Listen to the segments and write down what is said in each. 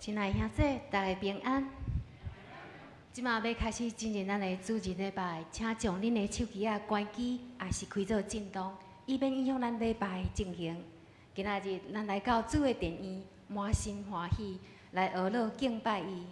親愛兄弟，大家平安。這馬欲開始進入咱的主日禮拜，請將恁的手機仔關機，抑是開做震動，以免影響咱禮拜的進行。今仔日咱來到主的殿院，滿心歡喜來學樂敬拜伊。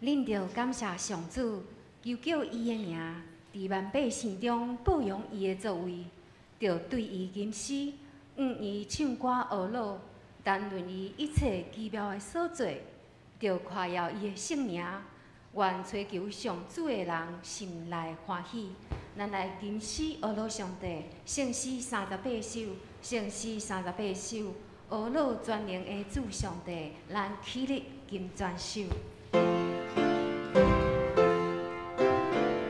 恁著感謝上主，求叫伊的名，佇萬百姓中報揚伊的作為，著對伊吟詩，向伊唱歌呵咾，談論伊一切奇妙的所作，著誇耀伊的聖名。願追求上主的人心內歡喜。咱來吟詩呵咾上帝，聖詩38首，聖詩三十八首，呵咾全能的主上帝，咱起立吟全首。大君王，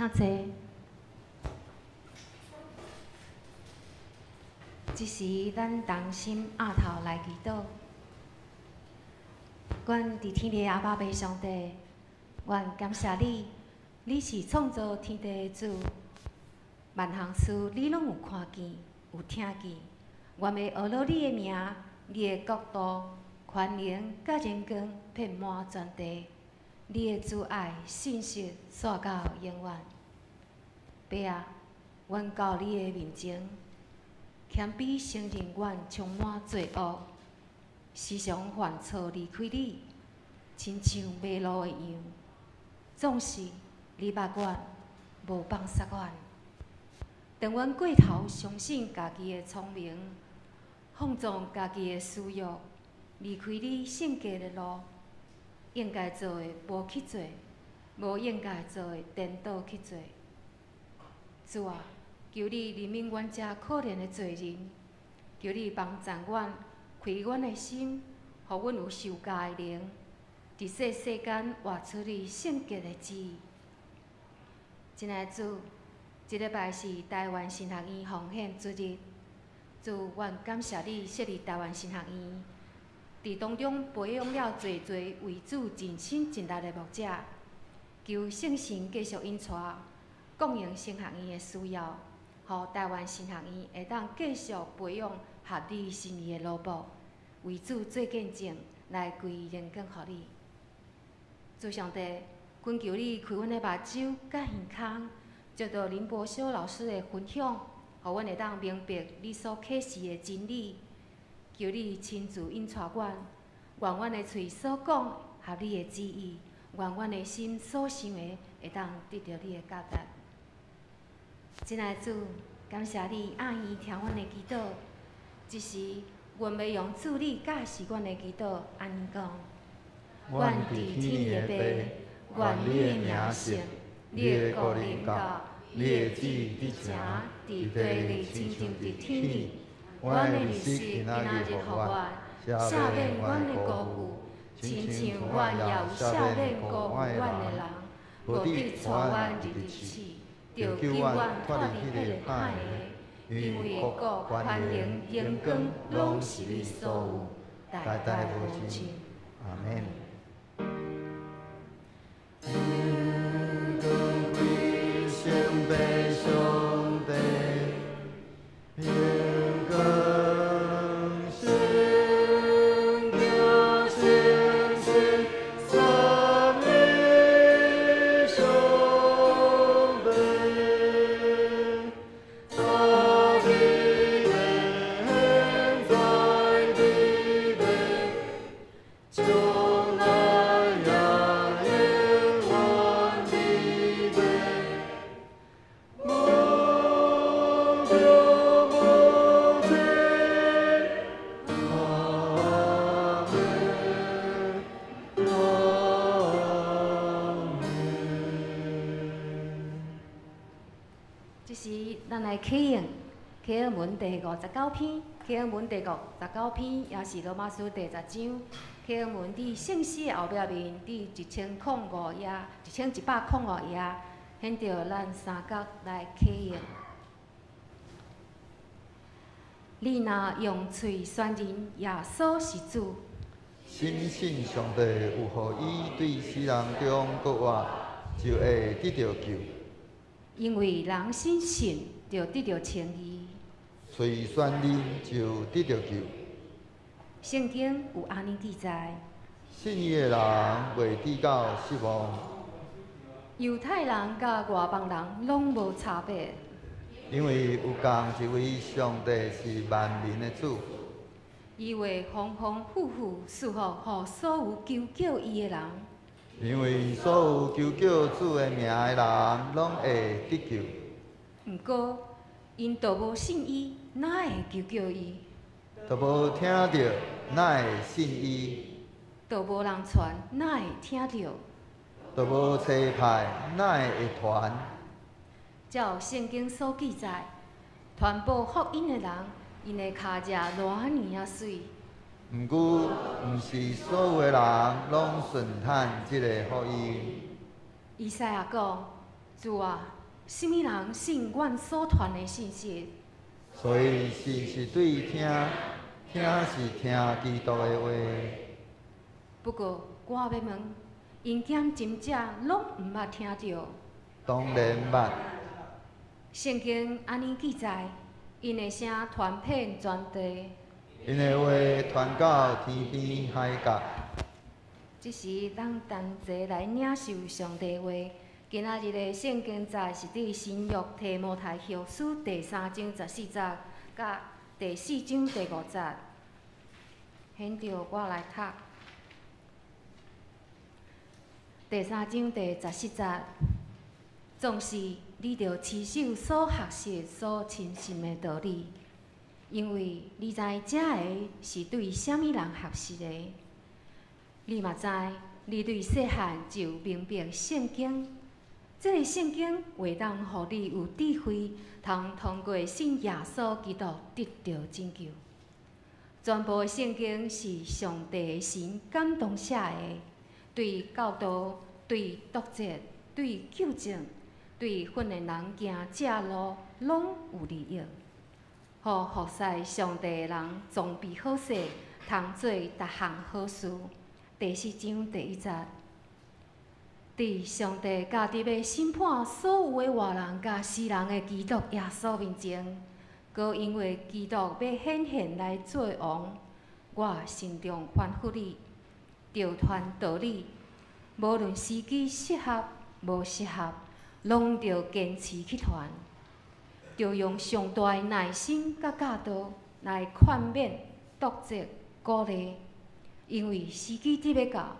請坐。這時，咱同心徼頭來祈禱。阮佇天的阿爸父上帝，阮感謝你，你是創造天地的主，萬項事你攏有看見，有聽見。願欲學了你的名，你的國度，權能佮榮光遍滿全地。你的慈愛信實紲到永遠。爸啊，阮到你的面前，謙卑承認阮充滿罪惡，時常犯錯離開你，親像迷路的羊。總是你捌阮，無放殺阮。當阮過頭相信家己的聰明，放縱家己的私欲，離開你聖潔的路，應該做的無去做，無應該做的顛倒去做。主啊，求你憐憫阮這可憐的罪人，求你幫贊阮，開阮的心，予阮有受教的靈，佇這世間活出你聖潔的旨意。親愛的主，這禮拜是台灣神學院奉獻主日，主，阮感謝你設立台灣神學院，佇當中培養了濟濟為主盡心盡力的牧者，求聖神繼續引帶，供應神學院的需要，予台灣神學院會當繼續培養合你心意的奴僕，為主做見證，來歸榮光予你。主上帝，懇求你開阮的目睭佮耳孔，藉著林伯修老師的分享，予阮會當明白你所啟示的真理。求你親自引帶阮，願阮的喙所講合你的旨意，願阮的心所想的會當得著你的悅納。親愛的主，感謝你暗耳聽阮的祈禱。這時，阮欲用主你教示阮的祈禱，按呢講：阮佇天的父，願你的名聖，你的國臨到，你的旨意佇成，佇地裡親像佇天裡。阮的日食今仔日予阮，赦免阮的辜負，親像阮也有赦免辜負阮的人，無得帶阮入去試，著救阮脫離彼个歹的，因為國、權能、榮光，攏是你所有，代代無盡。阿門。這時，咱來啟應啟應文第59篇，啟應文第59篇，也是羅馬書第10章。啟應文佇聖詩的後壁面，佇1005頁，1105頁，現著咱三角來啟應。你若用喙宣認耶穌是主，深信上帝有予伊對死人中閣活，就會得著救。因為人心信就得著稱義，喙宣認就得著救。聖經有按呢記載：信伊的人袂致到失望。猶太人佮外邦人攏無差別，因為有仝一位上帝是萬民的主。伊會豐豐富富賜福予所有求叫伊的人。因為所有求叫主的名的人，攏會得救。毋過，𪜶都無信伊，哪會求叫伊？都無聽著，哪會信伊？都無人傳，哪會聽著？都無差派，哪會會傳？照聖經所記載，傳播福音的人，𪜶的跤跡偌爾仔媠。毋過，毋是所有的人攏順趁這个福音。以賽亞講：主啊，啥物人信阮所傳的信息？所以信是對聽，聽是聽基督的話。不過我欲問，𪜶敢真正攏毋捌聽著？當然捌。聖經按呢記載，𪜶的聲傳遍全地，𪜶的話傳到天邊海角。這時，咱同齊來領受上帝話。今仔日的聖經節是佇新約提摩太後書第三章十四節，佮第四章第五節。現著我來讀。第三章第十四節，總是你著持守所學習、所深信的道理，因為你知這个是對啥物人學習的。你嘛知，你對細漢就明白聖經。這个聖經會當予你有智慧，通通過信耶穌基督得著拯救。全部的聖經是上帝的神感動寫的，對教導、對督責、對糾正、對訓練人行正路，攏有利益。予服侍上帝的人裝備好勢，通做逐項好事。第四章第一節。佇上帝家己欲審判所有的活人佮死人的基督耶穌面前，閣因為基督欲顯現來做王，我慎重吩咐你，著傳道理，無論時機適合無適合，攏著堅持去傳，著用上大的耐心佮教導來勸勉、督責、鼓勵，因為時機佇欲到。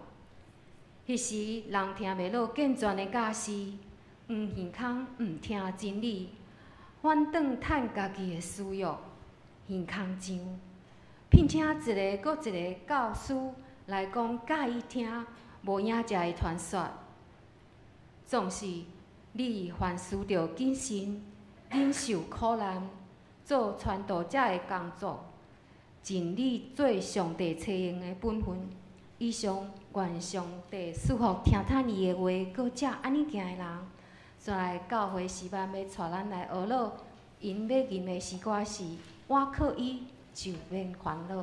彼時，人聽袂落健全的教示，黃耳空毋聽真理，反轉趁家己的私欲，耳空上，聘請一个閣一个教師來講佮意聽、無影食的傳說。總是你凡事著謹慎，忍受苦難，做傳道者的工作，盡你做上帝差用的本分。以上，願上帝賜福聽趁伊的話，閣照按呢行的人。煞來教會詩班欲帶咱來學樂，𪜶欲吟的詩歌是《我靠伊就免煩惱》。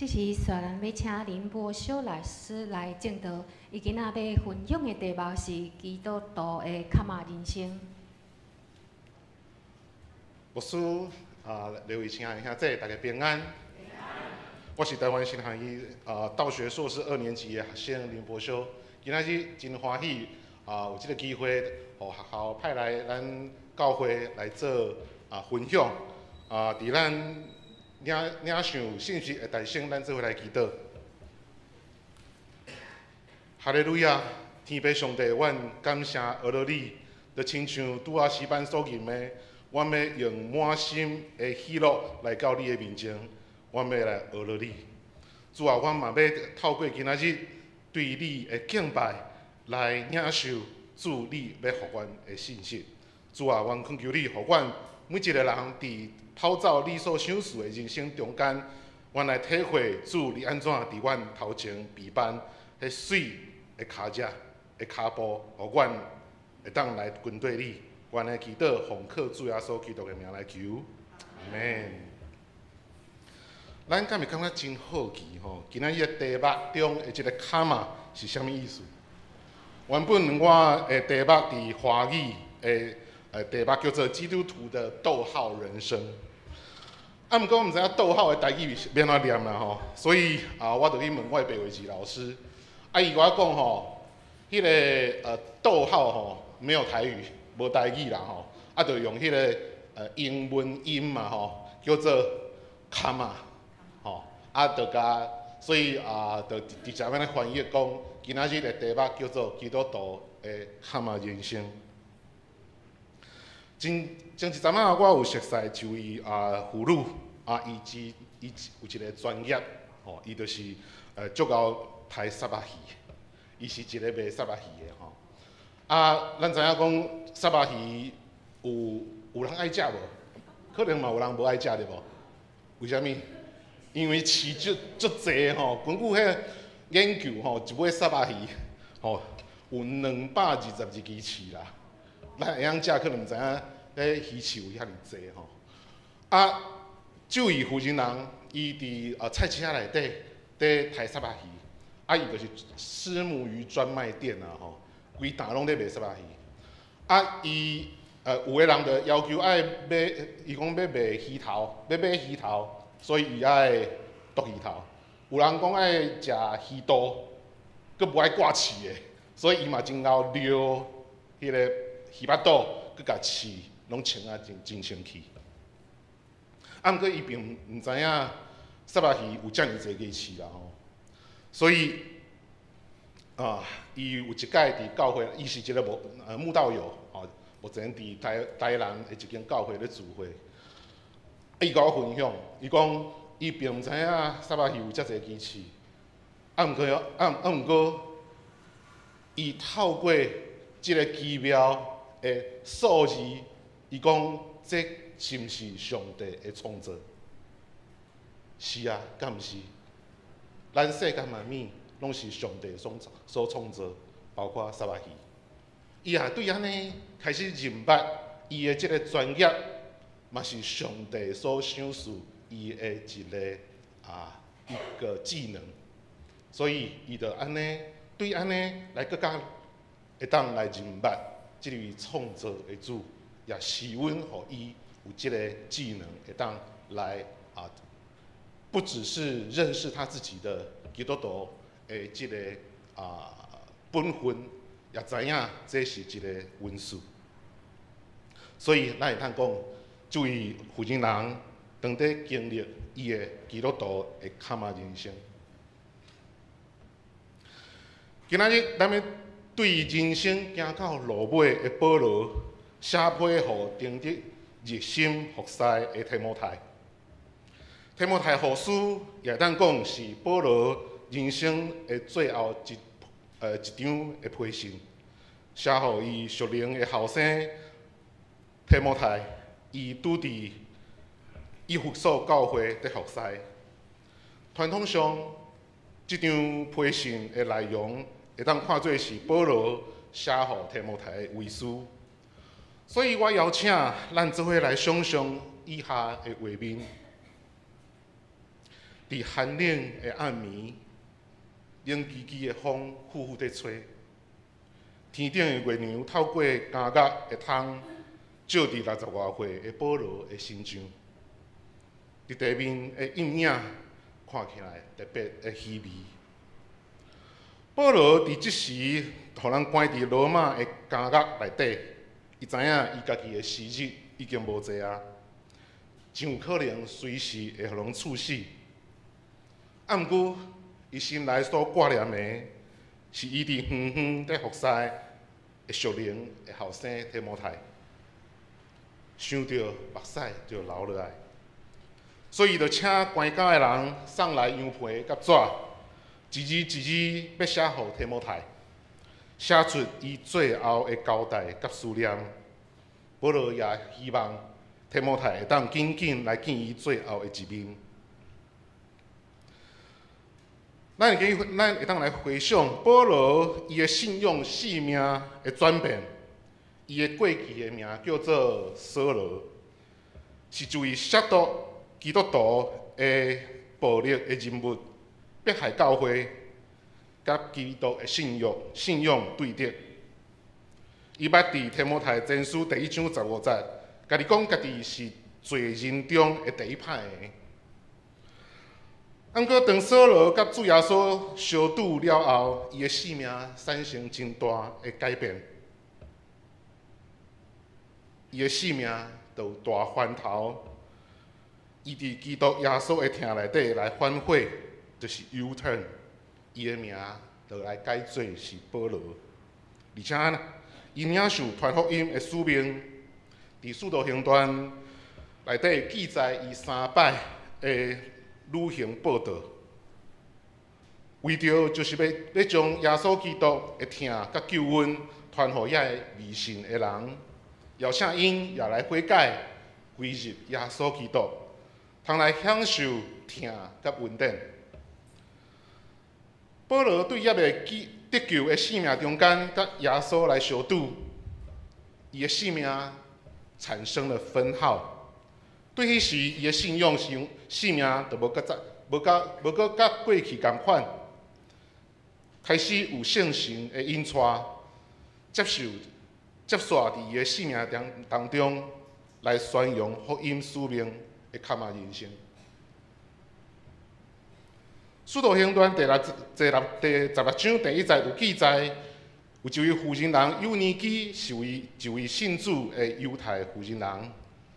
這時，咱欲請林柏修老師來證道。伊今仔欲分享的題目是基督徒的卡瑪人生。牧師啊，兩位親愛的兄弟，大家平安。我是臺灣神學院道學碩士二年級的學生林柏修。今仔日真歡喜啊，有這个機會，予學校派來咱教會來做分享啊，佇咱領受信息的大先，咱做伙來祈禱。哈利路亞，天父上帝，阮感謝阿羅你，就親像拄仔詩班所吟的，阮欲用滿心的喜樂來到你的面前，阮欲來阿羅你。主啊，阮嘛欲透過今仔日對你的敬拜來領受主你欲予阮的信息。主啊，阮懇求你，予阮每一个人佇跑走你所賞賜的人生中間，阮來體會主你按怎佇阮頭前備辦彼媠的跤跡的跤步，予阮會當來跟綴你。阮的祈禱奉靠主耶穌基督的名來求，阿們。咱敢會感覺真好奇吼？今仔日的題目中的這个卡瑪是啥物意思？原本我的題目佇華語的題目叫做《基督徒的逗號人生》。啊，毋過我毋知影逗號的台語是欲按怎念啦吼，所以啊，我就去問我的白話字老師，啊，伊共我講吼，彼个逗號吼沒有台語，無台語啦吼，啊，就用彼个英文音嘛吼，叫做 comma，吼，啊，就共，所以啊，就直接按呢翻譯講，今仔日的題目叫做《基督徒的卡瑪人生》。前前一陣仔，我有熟似一位婦女啊，伊只伊有一个專業，吼，伊就是足𠢕刣虱仔魚，伊是一个賣虱仔魚的吼。啊，咱知影講虱仔魚有人愛食無？可能嘛有人無愛食對無？為啥物？因為刺足足濟吼，根據彼个研究吼，一尾虱仔魚吼有222支刺啦。咱會曉食，可能毋知影，彼魚刺有遐爾濟吼。啊，這位負責人，伊佇菜市仔內底佇刣虱仔魚，啊，伊就是虱目魚專賣店啊吼，規擔攏咧賣虱仔魚。啊，伊有的人就要求愛買，伊講欲賣魚頭，欲買魚頭，所以伊愛剁魚頭。有人講愛食魚肚，閣無愛掛刺的，所以伊嘛真𠢕撩彼个魚腹肚，閣共刺攏清啊真真清氣。啊，毋過伊並毋知影虱仔魚有遮爾濟支刺啦吼，所以啊，伊有一擺佇教會，伊是一個慕道友，吼，目前佇台南的一間教會咧聚會。伊共我分享，伊講伊並毋知影虱仔魚有遮濟支刺，啊，毋過啊，毋過，伊透過這个奇妙的數字，伊講這是毋是上帝的創造？是啊，敢毋是？咱世間萬物攏是上帝所創造，包括虱仔魚。伊也對按呢開始認捌伊的這个專業，嘛是上帝所賞賜伊的一個技能，所以伊就按呢對按呢來閣較會當來認捌這位創造的主，也賜阮予伊有這个技能，會當來啊，不只是認識他自己的基督徒的這个本分，也知影這是一個恩賜。所以咱會通講，這位負責人當佇經歷伊的基督徒的卡瑪人生。今仔日咱欲對人生行到路尾的保羅寫批予當日熱心服侍的提摩太。提摩太後書也會當講是保羅人生的最後一張的批信，寫予伊屬靈的後生提摩太，伊拄佇以弗所教會佇服侍。傳統上，這張批信的內容會當看做是保羅寫予提摩太的遺書，所以我邀請咱做伙來想象以下的畫面。佇寒冷的暗暝，冷吱吱的風呼呼佇吹，天頂的月娘透過監獄的窗，照佇六十外歲的保羅的身上，佇地面的陰影看起來特別的稀微。保羅佇這時，予人關佇羅馬的監獄內底，伊知影伊家己的時日已經無濟啊，真有可能隨時會予人處死。啊，毋過伊心內所掛念的，是伊佇遠遠佇服侍的屬靈的後生提摩太，想著目屎就流落來，所以伊就請關監的人送來羊皮佮紙，一字一字欲寫予提摩太，寫出伊最後的交代佮思念。保羅也希望提摩太會當緊緊來見伊最後的一面。咱會當來回想保羅伊的信仰生命的轉變，伊的過去的名叫做掃羅，是一位褻瀆基督徒的暴力的人物，迫害教會，佮基督的信仰對敵。伊捌佇提摩太前書第一章15節，家己講家己是罪人中的第一歹的。毋過，當掃羅佮主耶穌相拄了後，伊的生命產生真大的改變，伊的生命就有大翻頭。伊佇基督耶穌的疼內底來反悔，就是 U turn，伊的名就來改做是保羅。而且呢，伊領受傳福音的使命，佇使徒行傳內底記載伊三擺的旅行報道，為著就是欲將耶穌基督的疼佮救恩傳予遐个未信的人，邀請𪜶也來悔改，歸入耶穌基督，通來享受疼佮恩典。保羅對猶未得救的生命中間，佮耶穌來相拄，伊的生命產生了分號。對彼時，伊的信仰生生命就無閣再無佮無閣佮過去仝款，開始有聖神的引帶，接受接續佇伊的生命當中來宣揚福音使命的坎仔人生。使徒行傳第16章第一節有記載，有一位婦人人友尼基是一位信主的猶太婦人人，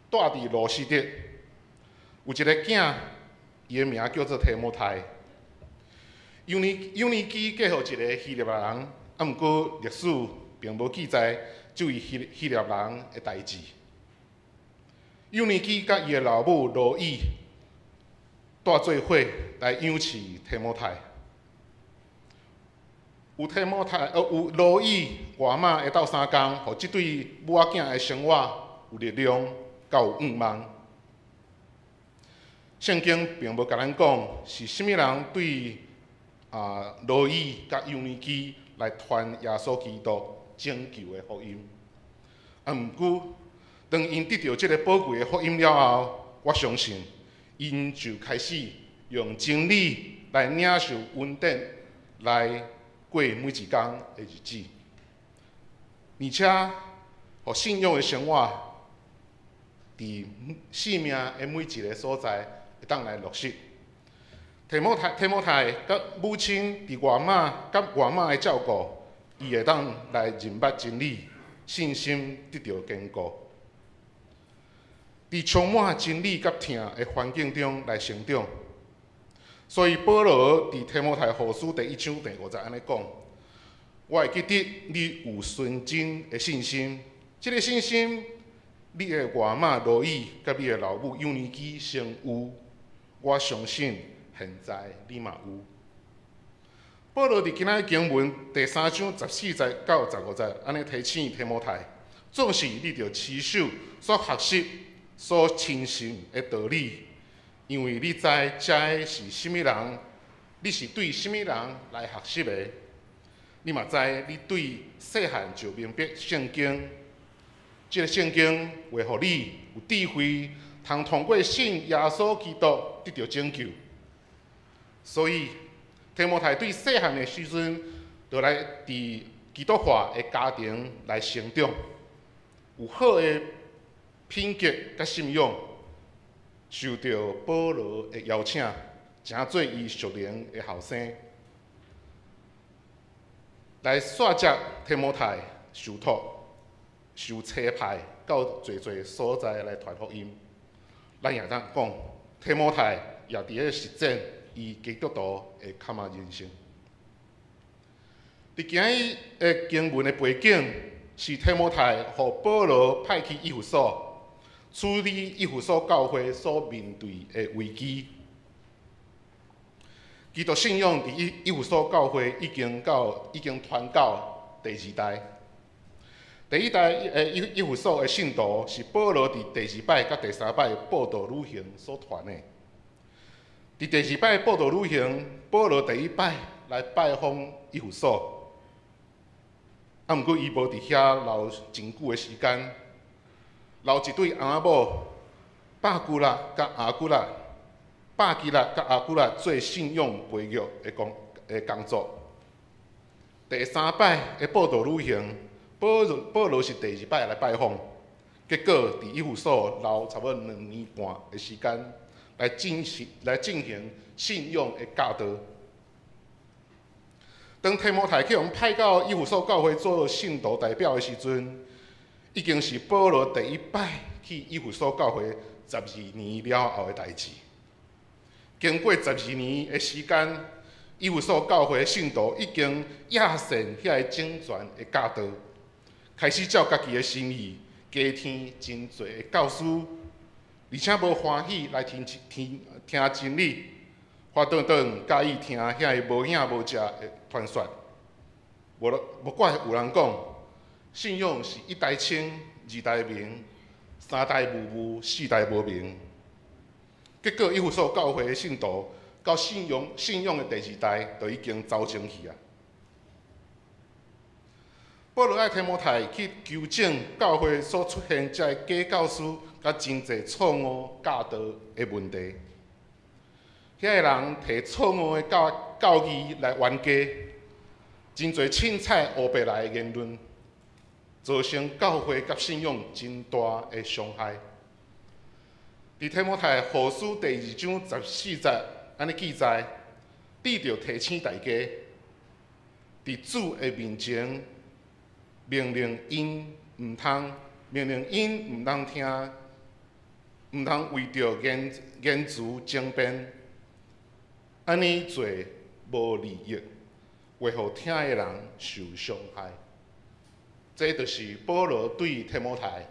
住佇路司得，有一個囝，伊的名叫做提摩太。友尼基嫁予一個希臘人，啊，毋過歷史並無記載這位希臘人的代誌。友尼基佮伊的老母羅以帶做伙來養飼提摩太。有提摩太，有羅以外媽的鬥相共，予這對母仔囝的生活有力量，佮有向望。聖經並無共咱講是啥物人對羅以佮友尼基來傳耶穌基督拯救的福音。啊，毋過當𪜶得著這个寶貴的福音了後，我相信𪜶就開始用真理來領受恩典，來過每一工的日子，而且，予信仰的生活佇生命的每一个所在會當來落實。提摩太佮母親佇外媽佮外媽的照顧，伊會當來認捌真理，信心得著堅固。佇充滿真理佮疼的環境中來成長。所以保羅佇提摩太後書第一章第五節按呢講：我會記得你有純真的信心，這个信心，你的外媽羅以佮你的老母友尼基先有，我相信現在你嘛有。保羅佇今仔日經文第三章14節到15節，按呢提醒提摩太，總是你著持守所學習、所深信的道理，因為你知這个是啥物人，你是對啥物人來學習的，你嘛知你對細漢就明白聖經，這个聖經會予你有智慧，通通過信耶穌基督得著拯救。所以，提摩太對細漢的時陣，就來佇基督化的家庭來成長，有好的品格佮信仰，受著保羅的邀請，成做伊屬靈的後生，來煞接提摩太受託、受差派到濟濟所在來傳福音。咱也當講，提摩太也佇咧實踐伊基督徒的坎仔人生。佇今日的經文的背景，是提摩太予保羅派去以弗所，處理以弗所教會所面對的危機。基督信仰佇以弗所教會已經傳到第二代。第一代的以弗所的信徒是保羅佇第二擺佮第三擺佈道旅行所傳的。佇第二擺佈道旅行，保羅第一擺來拜訪以弗所，啊，毋過伊無佇遐留真久的時間，留一對翁仔某百基拉佮亞古拉，百基拉佮亞古拉做信仰培育的工作。第三擺的佈道旅行，保羅是第二擺來拜訪，結果佇以弗所留差不多2年半的時間，來進行信仰的教導。當提摩太去予派到以弗所教會做信徒代表的時陣，已經是保羅第一擺去以弗所教會十二年了後的代誌。經過十二年的時間，以弗所教會的信徒已經厭善遐個整全的教導，開始照家己的心意加添真濟的教師，而且無歡喜來聽聽聽真理，反轉轉佮意聽遐個無影無跡的傳說。無怪有人講，信仰是一代清，二代明，三代霧霧，四代無明。結果以弗所教會的信徒，到信仰的第二代，就已經走精去啊。保羅愛提摩太去糾正教會所出現這個假教師，佮真濟錯誤教導的問題。遐個人提錯誤的教義來冤家，真濟凊彩烏白來的言論，造成教會佮信仰真大的傷害。佇提摩太後書第二章十四節按呢記載，彼得提醒大家，佇主的面前命令𪜶毋通聽，毋通為著言辭爭辯，按呢做無利益，會予聽的人受傷害。這就是保羅對提摩太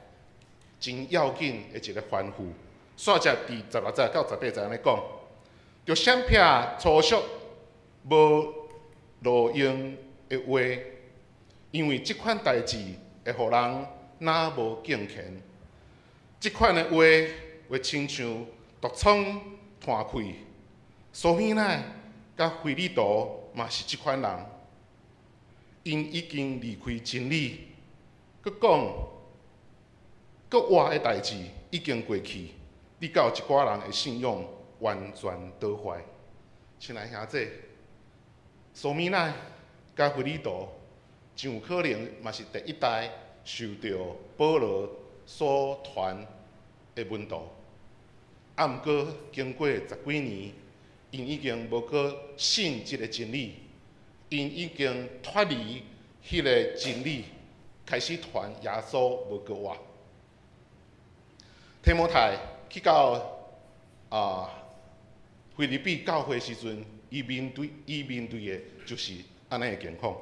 真要緊的一个吩咐。煞接佇16節到18節按呢講，著閃避粗俗無路用的話，因為這款代誌會予人腦無敬虔。這款的話會親像毒瘡炭潰，蘇米乃佮非利徒嘛是這款人，𪜶已經離開真理，閣講閣活的代誌已經過去，直到一寡人的信仰完全倒壞。親愛兄弟，蘇米乃佮非利徒，真有可能嘛是第一代受著保羅所傳的門徒。啊，毋過經過十幾年，𪜶已經無閣信這个真理，𪜶已經脫離彼个真理，開始傳耶穌無閣活。提摩太去到腓立比教會時陣，伊面對的就是按呢的情況。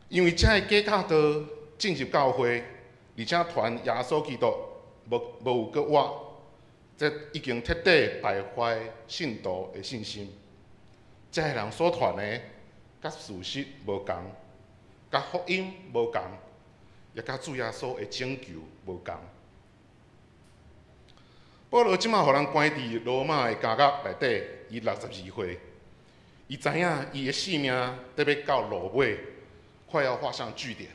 因為這个假教導進入教會，而且傳耶穌基督無有閣活，這已經徹底敗壞信徒的信心。這个人所傳的，佮事實無仝，佮福音無仝，也佮主耶穌的拯救無仝。保羅這馬予人關佇羅馬的監獄內底，伊62歲，伊知影伊的性命得欲到落尾，快要畫上句點。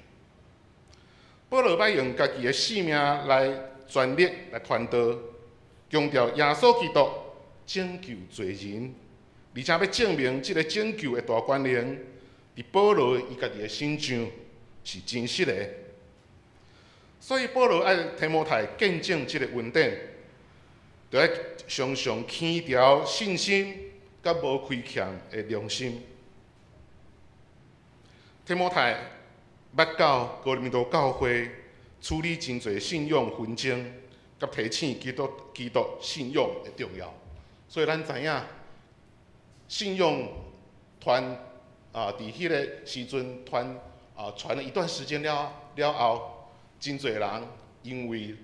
保羅欲用家己的性命來全力來傳道，強調耶穌基督拯救罪人，而且欲證明這个拯救的大權能，佇保羅伊家己的身上是真實的。所以保羅愛提摩太見證這个恩典，著愛常常牽牢信心佮無虧欠的良心。提摩太捌到哥林多教會處理真濟信仰紛爭，佮提醒基督信仰的重要。所以咱知影信仰傳啊，佇彼个時陣傳啊傳了一段時間了了後，真濟人因為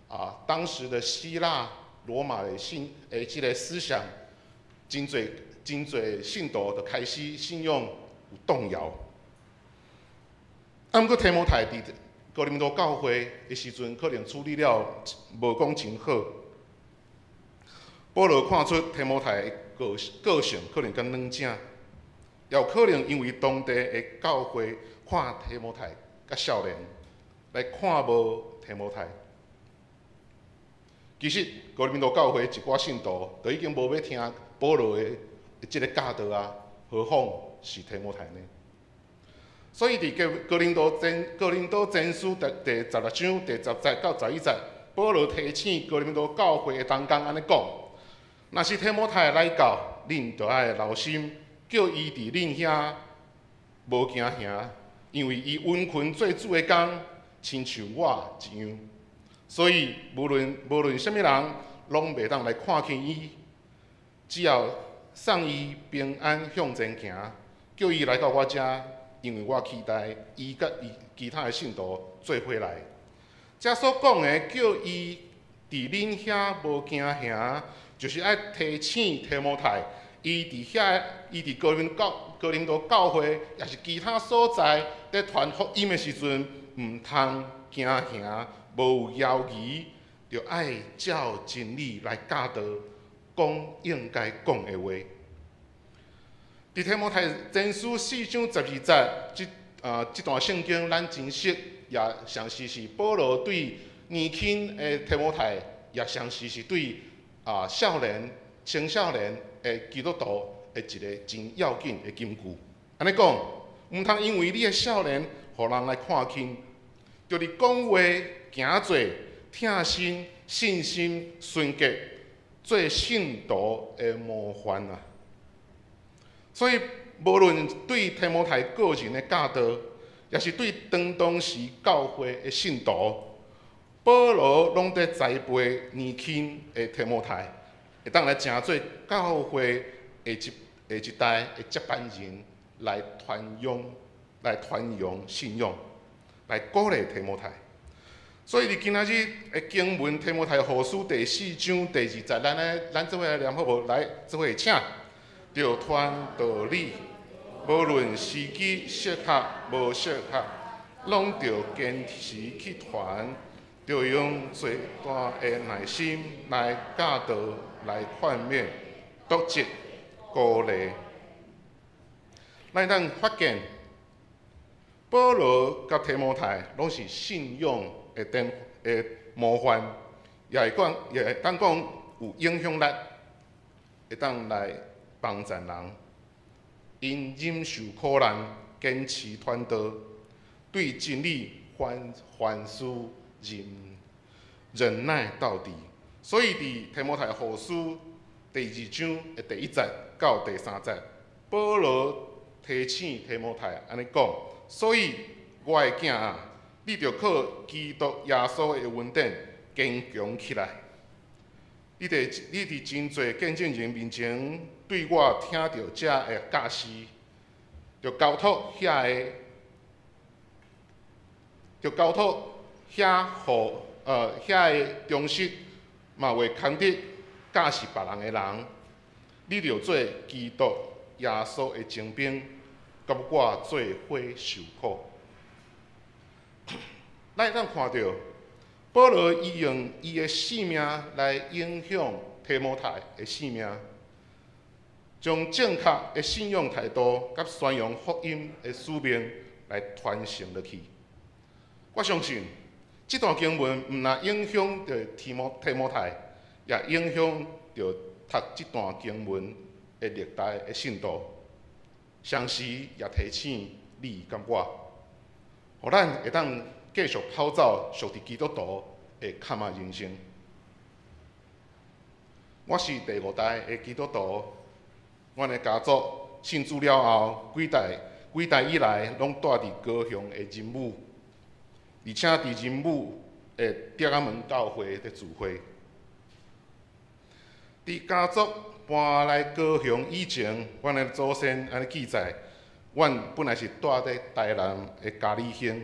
啊當時的希臘羅馬的信的這个思想，真濟真濟信徒就開始信仰有動搖。啊，毋過提摩太佇哥林多教會的時陣，可能處理了無講真好。保羅看出提摩太的個性可能較軟正，也有可能因為當地的教會看提摩太較少年，來看無提摩太。其實哥林多教會一寡信徒都已經無欲聽保羅的這个教導啊，何況是提摩太呢？所以佇哥林多前書第16章第10節到11節，保羅提醒哥林多教會的同工按呢講：若是提摩太來到，恁著愛留心，叫伊佇恁遐無驚嚇，因為伊殷勤做主的工，親像我一樣。所以無論啥物人，攏袂當來看輕伊，只要送伊平安向前行，叫伊來到我遮。因為我期待伊佮伊其他的信徒做伙來。這所講的叫伊佇恁遐無驚嚇，就是愛提醒提摩太，伊佇遐，伊佇哥林多教會，抑是其他所在，佇傳福音的時陣，毋通驚嚇，無有猶疑，著愛照真理來教導，講應該講的話。佇提摩太前書4章12節，這段聖經咱真熟，也相時是保羅對年輕的提摩太，也相時是對少年、青少年的基督徒的一个真要緊的金句。按呢講，毋通因為你的少年，予人來看輕，著佇講話、行做、疼心、信心、純潔，做信徒的模範啊！所以，無論對提摩太個人的教導，抑是對當時教會的信徒，保羅攏佇栽培年輕的提摩太，會當來成做教會下一代的接班人，來傳揚信仰，來鼓勵提摩太。所以，佇今仔日的經文《提摩太後書》第4章第2節，咱做伙來念好無？來，做伙請。著傳道理，無論時機適合無適合，攏著堅持去傳，著用最大的耐心來教導、來勸勉、督責、鼓勵。咱當發現，保羅佮提摩太攏是信仰的典的模範，也會當講有影響力，會當來幫贊人。𪜶忍受苦難，堅持傳道，對真理凡凡事忍耐到底。所以佇提摩太後書第2章的第1節到第3節，保羅提醒提摩太按呢講：所以我的囝啊，你著靠基督耶穌的恩典堅強起來。你佇真濟見證人面前對我聽著這的教示，著交託遐个忠實，嘛會堪得教示別人的人，你著做基督耶穌的精兵，佮我做伙受苦。咱會當看著保羅伊用伊的性命來影響提摩太的性命，將正確的信仰態度佮宣揚福音的使命來傳承落去。我相信這段經文毋但影響著提摩太，也影響著讀這段經文的歷代的信徒，同時也提醒你佮我，予咱會當繼續跑走屬佇基督徒的坎仔人生。我是第五代的基督徒，阮的家族信主了後，幾代幾代以來攏住佇高雄的仁武，而且佇仁武的竹仔門教會佇聚會。佇家族搬來高雄以前，阮的祖先按呢記載，阮本來是住佇台南的佳里興。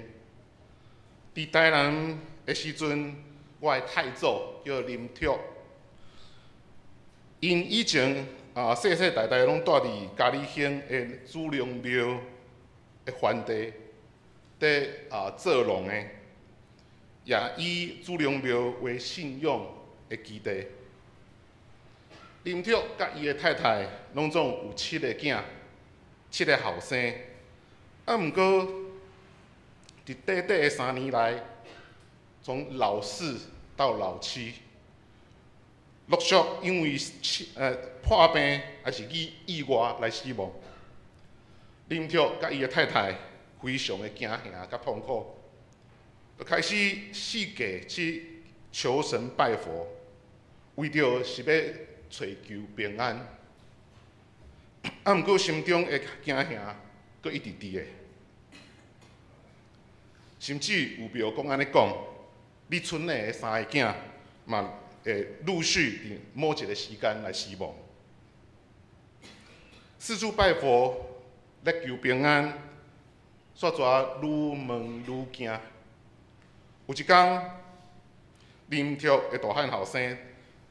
佇台南的時陣，我的太祖叫林卓，𪜶以前啊世世代代攏住佇佳里興的祖龍廟的範地，佇啊做農的，也以祖龍廟為信仰的基地。林卓佮伊的太太攏總有七個囝，七個後生。啊，毋過佇短短的3年內，從老四到老七，陸續因為破病抑是意外來死亡。林卓佮伊的太太非常的驚嚇佮痛苦，就開始四界去求神拜佛，為著是欲揣求平安。啊，毋過心中的驚嚇閣一直佇的，甚至有廟公按呢講，你賰內的三個囝嘛會陸續佇某一個時間來死亡。四處拜佛咧求平安，煞怎愈問愈驚。有一工，林卓的大漢後生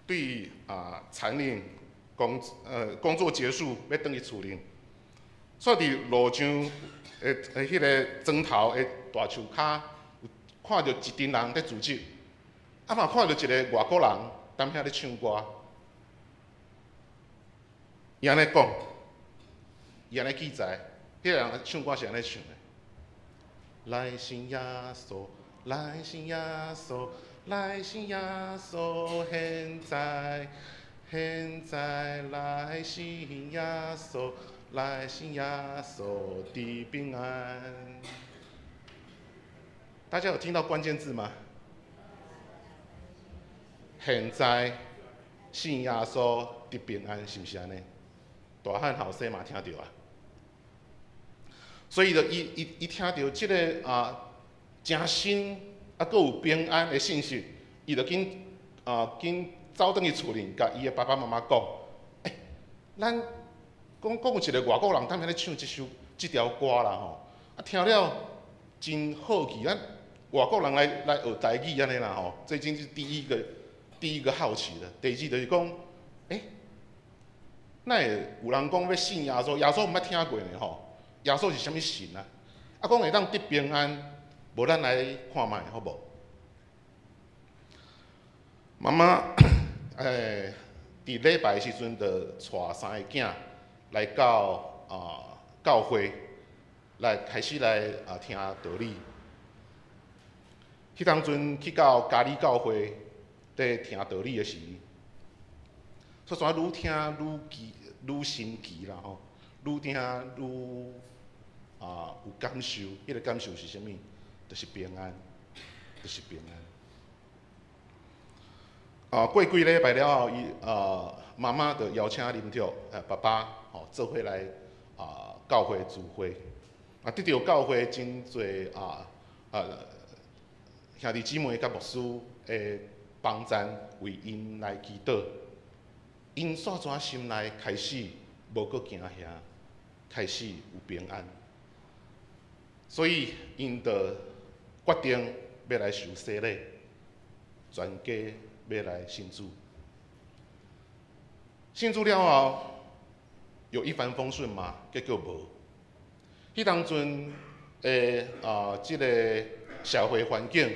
對啊田裡工作結束，欲轉去厝裡，煞佇路上的彼个磚頭的大樹跤，有看著一陣人佇聚集，啊嘛看著一个外國人踮遐咧唱歌。伊按呢講，伊按呢記載，彼个人唱歌是按呢唱的：來信耶穌，來信耶穌，來信耶穌，現在現在來信耶穌，來信耶穌得平安。大家有聽到關鍵字嗎？現在信耶穌得平安，是毋是按呢？大漢後生嘛聽著啊。所以就伊伊伊聽著這个啊誠新啊，閣有平安的信息，伊就緊啊緊走轉去厝裡，共伊的爸爸媽媽講：欸，咱講講有一个外國人踮遐咧唱這首這條歌啦吼，啊聽了真好奇，咱外國人來來學台語按呢啦吼，這已經是第一個好奇了。第二就是講，欸，哪會有人講欲信耶穌？耶穌毋捌聽過呢吼。耶穌是啥物神啊？啊，講會當得平安，無咱來看覓好無？媽媽，佇禮拜的時陣，就帶三个囝來到啊教會，來開始來啊聽道理。彼當陣去到嘉里教會佇聽道理的時，煞怎愈聽愈奇愈神奇啦吼，愈聽愈啊有感受，彼個感受是啥物？就是平安，就是平安。啊，過幾禮拜了後，伊啊媽媽就邀請林卓爸爸吼做伙來啊教會聚會。啊，得著教會真濟啊啊兄弟姊妹佮牧師的幫贊，為𪜶來祈禱。𪜶煞怎心內開始無閣驚嚇，開始有平安。所以𪜶就決定欲來受洗禮，全家欲來信主。信主了後，有一帆風順嗎？結果無。彼當陣的啊，這个社會環境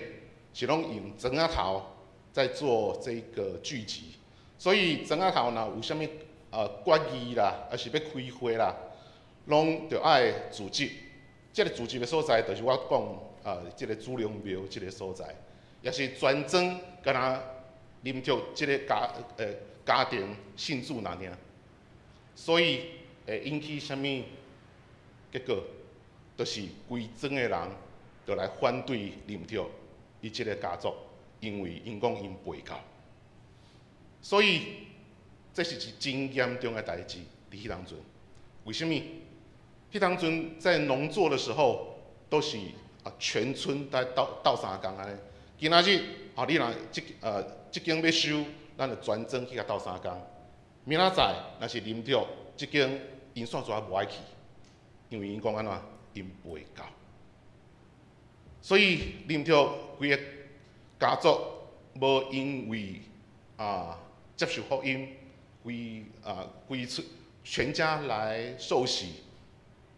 是攏用磚仔頭在做這个聚集，所以磚仔頭若有啥物決議啦，抑是欲開會啦，攏著愛聚集。這个聚集的所在，就是我講這个祖龍廟這个所在，也是全莊敢若林卓這个家庭信主爾爾，所以會引起啥物結果？就是規莊的人就來反對林卓伊這个家族，因為𪜶講𪜶背教，所以這是一真嚴重的代誌。佇彼當陣，為啥物？彼當陣在農作的時候，都是全村在鬥相共按呢。今仔日啊，你若這間欲收，咱就全莊去共鬥相共。明仔載若是林卓這間，𪜶煞煞無愛去，因為𪜶講按怎，𪜶背教。所以林卓規个家族無因為接受福音，規厝全家來受洗，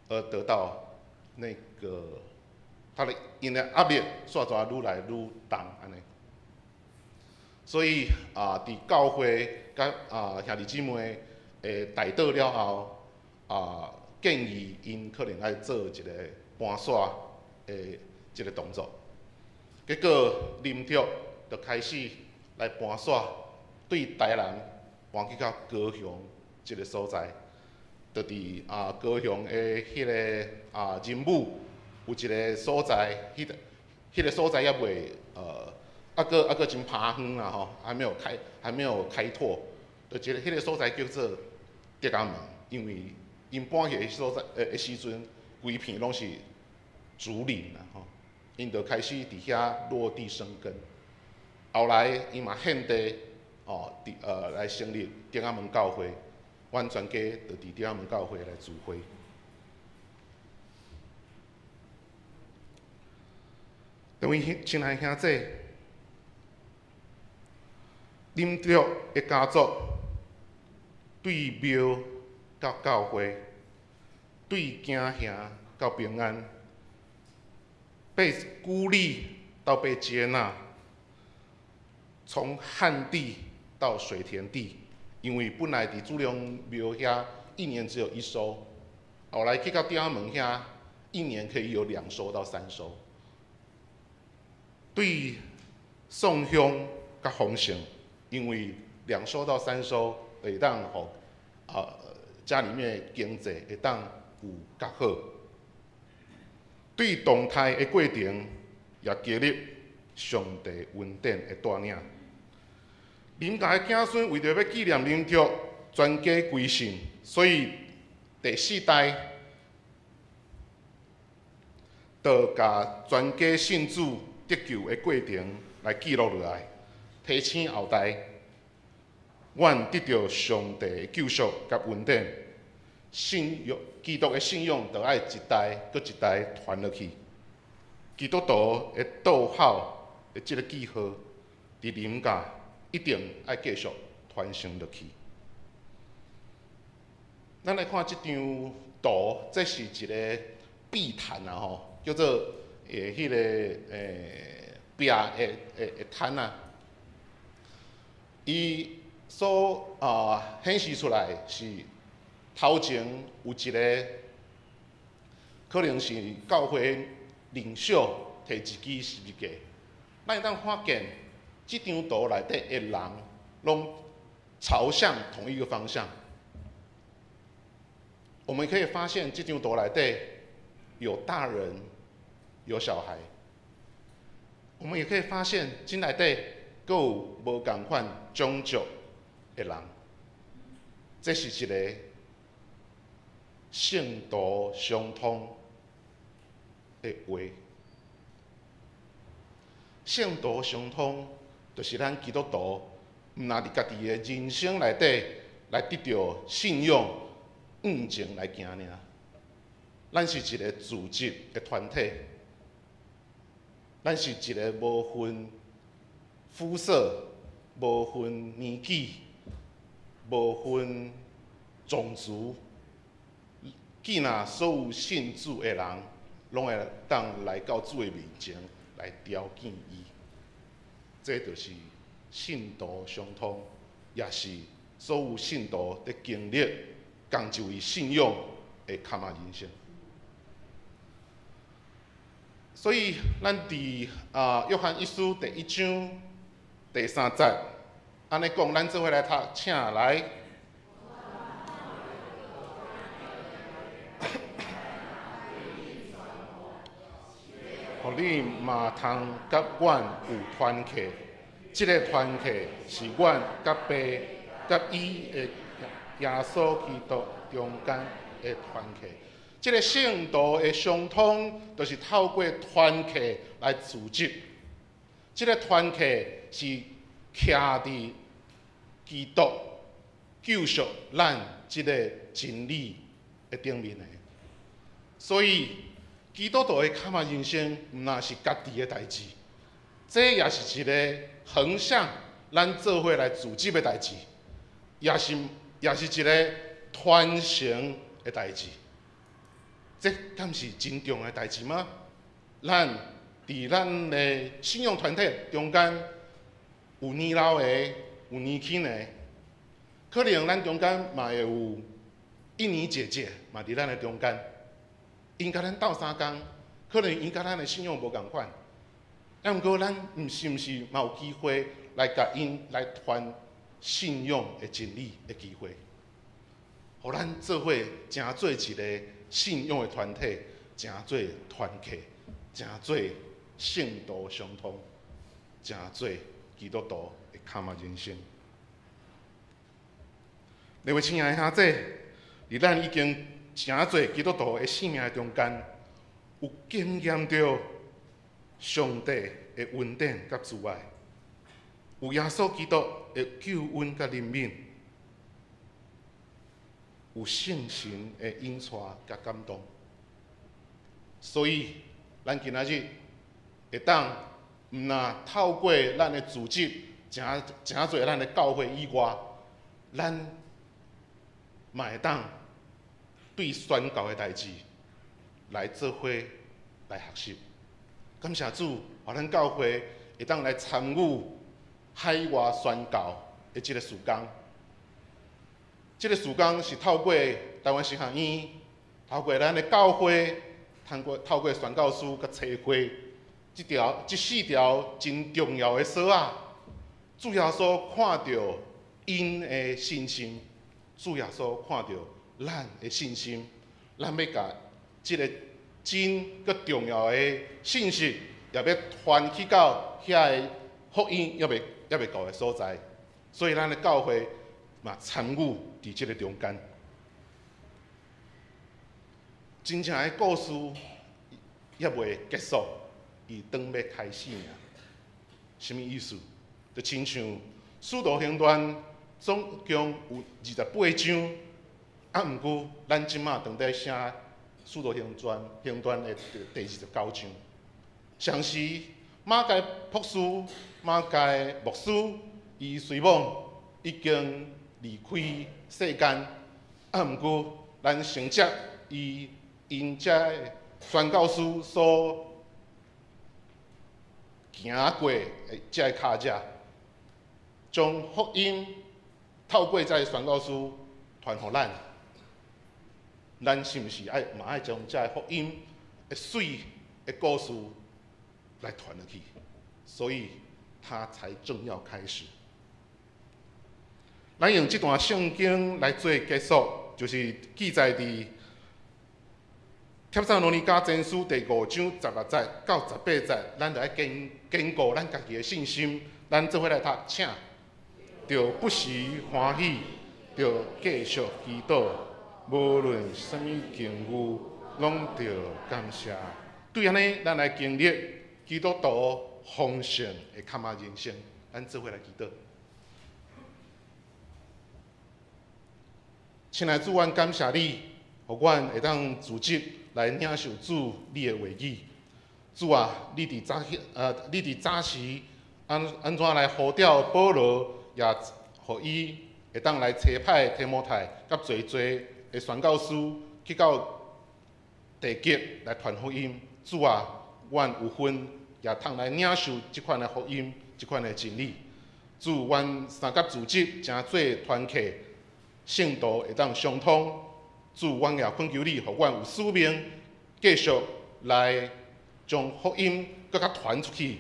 而得到那個他的𪜶的壓力，煞煞愈來愈重按呢。所以佇教會佮兄弟姊妹的代禱了後，建議𪜶可能愛做一個搬徙的這個動作。結果林卓就開始來搬徙，對台南搬去到高雄這個所在，就佇高雄的彼个仁武有一个所在，彼个所在猶未猶閣真拋荒啦吼，還沒有開拓，就一個彼个所在叫做竹仔門，因為𪜶搬去的所在的時陣，規片攏是竹林啦吼，𪜶就開始佇遐落地生根。後來𪜶嘛獻地哦，佇來成立竹仔門教會，阮全家就佇竹仔門教會來聚會。各位親愛兄弟，林卓的家族對廟到教會，對行行到平安，被孤立到被接納，從旱地到水田地，因為本來佇主龍廟遐一年只有一收，後來去到竹仔門遐，一年可以有2收到3收。對宋鄉佮豐盛，因為2收到3收會當予家裡面經濟會當有較好。對動態的過程，也經歷上帝恩典的帶領。林家的子孫為著欲紀念林卓全家歸信，所以第四代就共全家信主得救的過程來記錄落來，提醒後代，阮得著上帝的救贖佮恩典，信仰基督的信仰，就愛一代閣一代傳落去。基督徒的逗號的這個記號，佇林家一定愛繼續傳承落去。咱來看這張圖，這是一個壁毯啊吼，叫做彼個壁的毯啊。伊所顯示出來是頭前有一個，可能是教會領袖提一支十字架。咱會當看見這張圖內底的人，攏朝向同一個方向。我們可以發現，這張圖內底有大人，有小孩。我們也可以發現，這內底閣有無仝款種族的人。這是一個聖徒相通的話。聖徒相通，就是咱基督徒，毋若佇家己的人生內底來得著信仰向前來行爾。咱是一個組織的團體，咱是一個無分膚色、無分年紀、無分種族，既若所有信主的人，攏會當來到主的面前來朝見伊。這就是信徒相通，也是所有信徒佇經歷仝一位信仰的卡馬人生。所以，咱佇約翰一書第1章第3節，按呢講，咱做伙來讀，請來。予你嘛通佮阮有團契，這个團契是阮佮爸佮伊的耶穌基督中間的團契。這个聖徒的相通，就是透過團契來組織。這个團契是徛佇基督救贖咱這个真理的頂面的，所以基督徒的卡馬人生，毋若是家己的代誌，這也是一个橫向咱做伙來組織的代誌，也是一个傳承的代誌。這敢是真重要的代誌嗎？咱佇咱的信仰團體中間，有年老的，有年輕的，可能咱中間嘛會有印尼姐姐嘛佇咱的中間，𪜶佮咱鬥相共，可能𪜶佮咱的信仰無仝款，啊，毋過咱毋是毋是嘛有機會來共𪜶來傳信仰的真理的機會，予咱做伙成做一个信仰的團體，成做團契，成做聖徒相通，成做基督徒的卡馬人生。各位親愛的兄弟，佇咱已經成做基督徒的生命中間，有經驗著上帝的恩典佮慈愛，有耶穌基督的救恩佮憐憫，有聖神的引帶佮感動。所以，咱今仔日會當毋若透過咱的組織，成做咱的教會以外，咱嘛會當對宣教的代誌來做伙來學習。感謝主，予咱教會會當來參與海外宣教的這个事工。這个事工是透過台灣神學院，透過咱的教會，透過宣教師佮差會，這四條真重要的索仔，主耶穌看著𪜶的信心，主耶穌看著咱的信心，咱欲共這个真閣重要的信息，也欲傳去到遐个福音猶未到的所在，所以咱的教會嘛參與佇這个中間。真正的故事猶未結束，伊當欲開始爾。啥物意思？就親像《使徒行傳》總共有28章，啊，毋過咱這馬當佇寫《使徒行傳》的第29章。上時馬偕博士、馬偕牧師，伊隨往已經離開世間，啊，毋過咱承接伊𪜶遮的宣教師所行過的這个跤跡，將福音透過這个宣教師傳予咱，咱是毋是愛嘛愛將這个福音的媠的故事來傳落去？所以，他才正要開始。咱用這段聖經來做結束，就是記載佇帖撒羅尼迦前書第五章16節到18節，咱著愛堅固咱家己的信心。咱做伙來讀，請。著不時歡喜，著繼續祈禱，無論啥物境遇，攏著感謝。對按呢，咱來經歷基督徒豐盛的卡馬人生。咱做伙來祈禱。親愛的主，阮感謝你，予阮會當組織來領受主你的話語。主啊，你佇早時按怎來呼召保羅，也予伊會當來差派提摩太佮濟濟的宣教師去到地極來傳福音。主啊，阮有份也通來領受這款的福音，這款的真理。主，阮三甲組織成做團契，聖徒會當相通。主，阮也懇求你，予阮有使命，繼續來將福音閣較傳出去，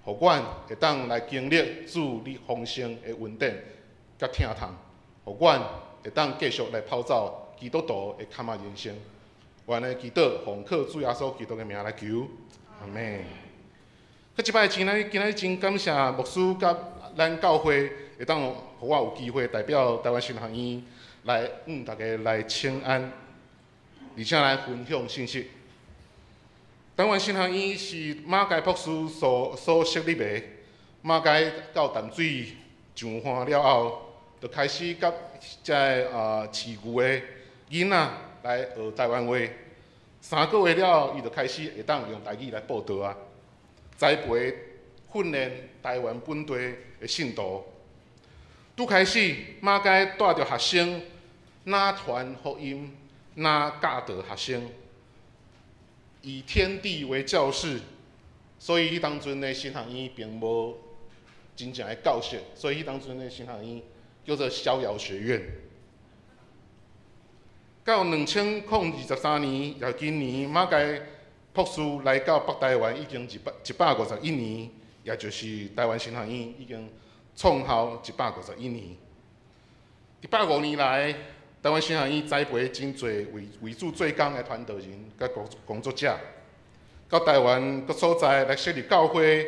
予阮會當來經歷主你豐盛的恩典佮疼痛，予阮會當繼續來跑走基督徒的坎仔人生。阮的祈禱奉靠主耶穌基督的名來求，阿們。閣這擺今仔日今仔日真感謝牧師佮咱教會會當予我有機會代表台灣神學院來向大家來請安，而且來分享信息。台灣神學院是馬偕博士所設立的。馬偕到淡水上岸了後，就開始佮這个飼牛的囡仔來學台灣話。3個月了後，伊就開始會當用台語來報道啊，栽培訓練台灣本地的信徒。拄開始，馬偕帶著學生，若傳福音，若教導學生，以天地為教室，所以彼當陣的神學院並無真正的教室，所以彼當陣的神學院叫做逍遙學院。到2023年，也今年馬偕博士來到北台灣已經151年，也就是台灣神學院已經創校151年。這150年來，台灣神學院栽培真濟為主做工的傳道人佮工作者，到台灣各所在來設立教會，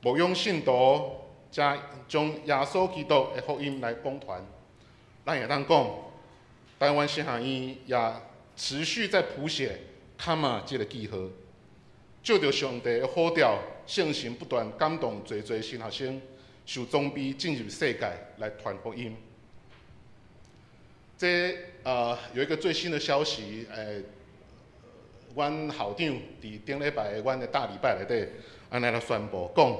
牧養信徒，才將耶穌基督的福音來廣傳。咱會當講，台灣神學院也持續在譜寫坎仔這個記號，借著上帝的呼召，聖神不斷感動濟濟新學生，受裝備進入世界來傳福音。這有一個最新的消息，阮校長佇頂禮拜阮的大禮拜內底，按呢來宣布講，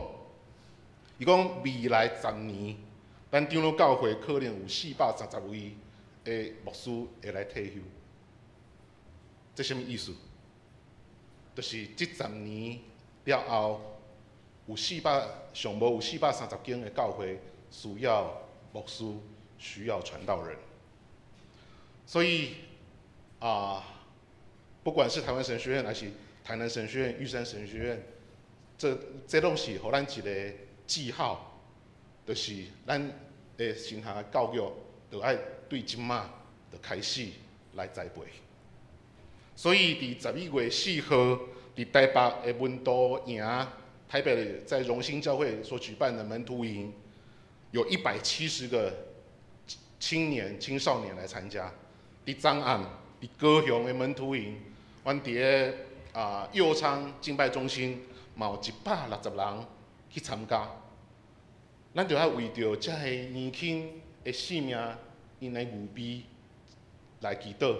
伊講未來10年，咱長老教會可能有430位的牧師會來退休。這啥物意思？就是這10年了後，有四百上無有430間的教會需要牧師，需要傳道人。所以不管是台灣神學院，還是台南神學院、玉山神學院，這攏是予咱一個記號，就是咱的神學教育，就愛對這馬就開始來栽培。所以，佇11月4號，佇台北的門徒營，台北在榮興教會所舉辦的門徒營，有170個青年、青少年來參加。佇昨暗，佇高雄的門徒營，阮佇个佑昌敬拜中心，嘛有160人去參加。咱就愛為著這个年輕的性命，𪜶來預備來祈禱，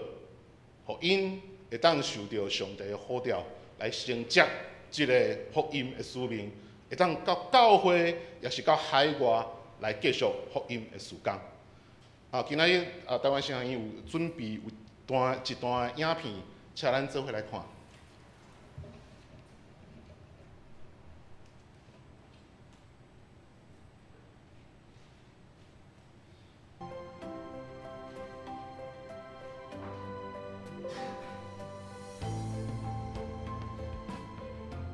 予𪜶會當受著上帝的呼召，來承接這个福音的使命，會當到教會，也是到海外來繼續福音的事工。今仔日台灣神學院有準備有一段影片，請咱做伙來看。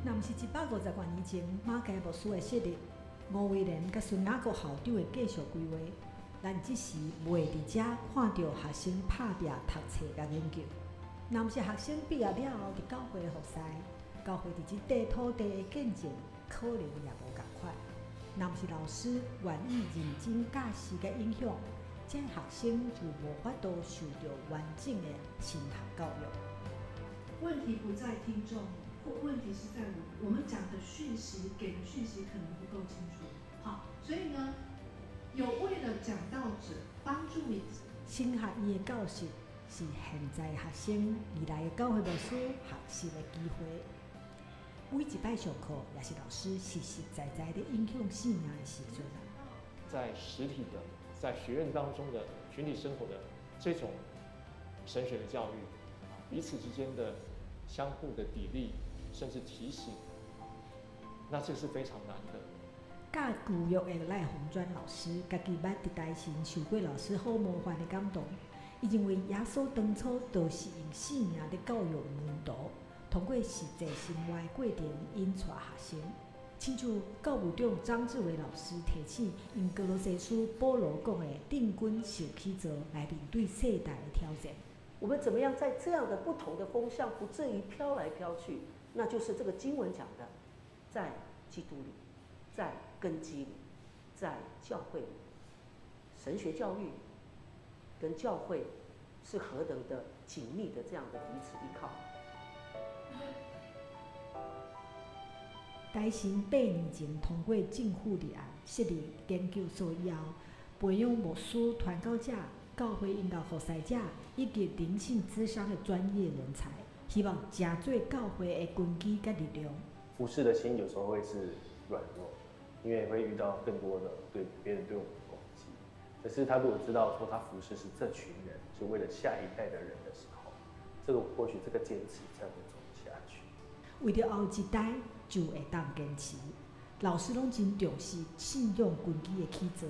若毋是150多年前馬偕牧師的設立，吳威廉佮孫雅各校長的繼續規劃，咱這時袂佇遮看著學生拍拚讀冊佮研究。若毋是學生畢業了後佇教會服侍，教會佇這塊土地的見證可能也無仝款。若毋是老師願意認真教示佮影響，這學生就無法度受著完整的神學教育。問題不在聽眾。問題是在我們講的訊息，給的訊息可能不夠清楚。好，所以呢，有為了講道者幫助你。神學院的教室是現在學生未來的教會牧師學習的機會。每一擺上課，也是老師實實在在的影響生命的時陣。在實體的，在學院當中的群體生活的這種神學的教育，彼此之間的相互的砥礪。甚至提醒，那這是非常難的。教舊約的賴鴻專老師，家己捌佇台神受過老師好模範的感動。伊認為耶穌當初就是用生命佇教育門徒，通過實際生活的過程引帶學生。親像教務長張志偉老師提醒，用歌羅西書保羅講的“定軍受起造”來面對世代的挑戰。我們怎麼樣在這樣的不同的風向，不至於飄來飄去？那就是這個經文講的，在基督裡，在根基裡，在教會裡，神學教育跟教會是何等的緊密的這樣的彼此依靠。台神8年前通過政府立案設立研究所以後，培養牧師、傳教者、教會音樂服侍者以及靈性諮商的專業人才，希望成做教會的根基佮力量。服侍的心有時候會是軟弱，因為會遇到更多的對別人對我們的攻擊。可是他如果知道說他服侍是這群人，是為了下一代的人的時候，這個或許這個堅持才會走下去。為著後一代就會當堅持，老師攏真重視信仰根基的起造，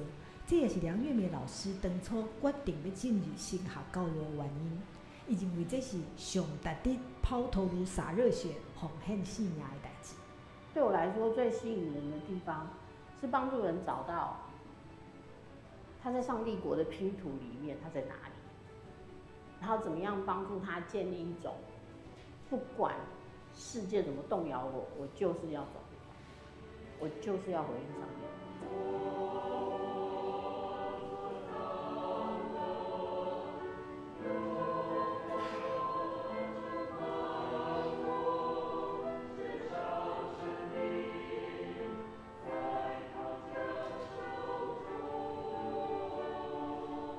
這也是梁月梅老師當初決定欲進入神學教育的原因。伊認為這是上值得拋頭顱灑熱血、奉獻性命的代誌。對我來說，最吸引人的地方是幫助人找到他在上帝國的拼圖裡面他在哪裡，然後怎麼樣幫助他建立一種不管世界怎麼動搖我，我就是要走，我就是要回應上帝。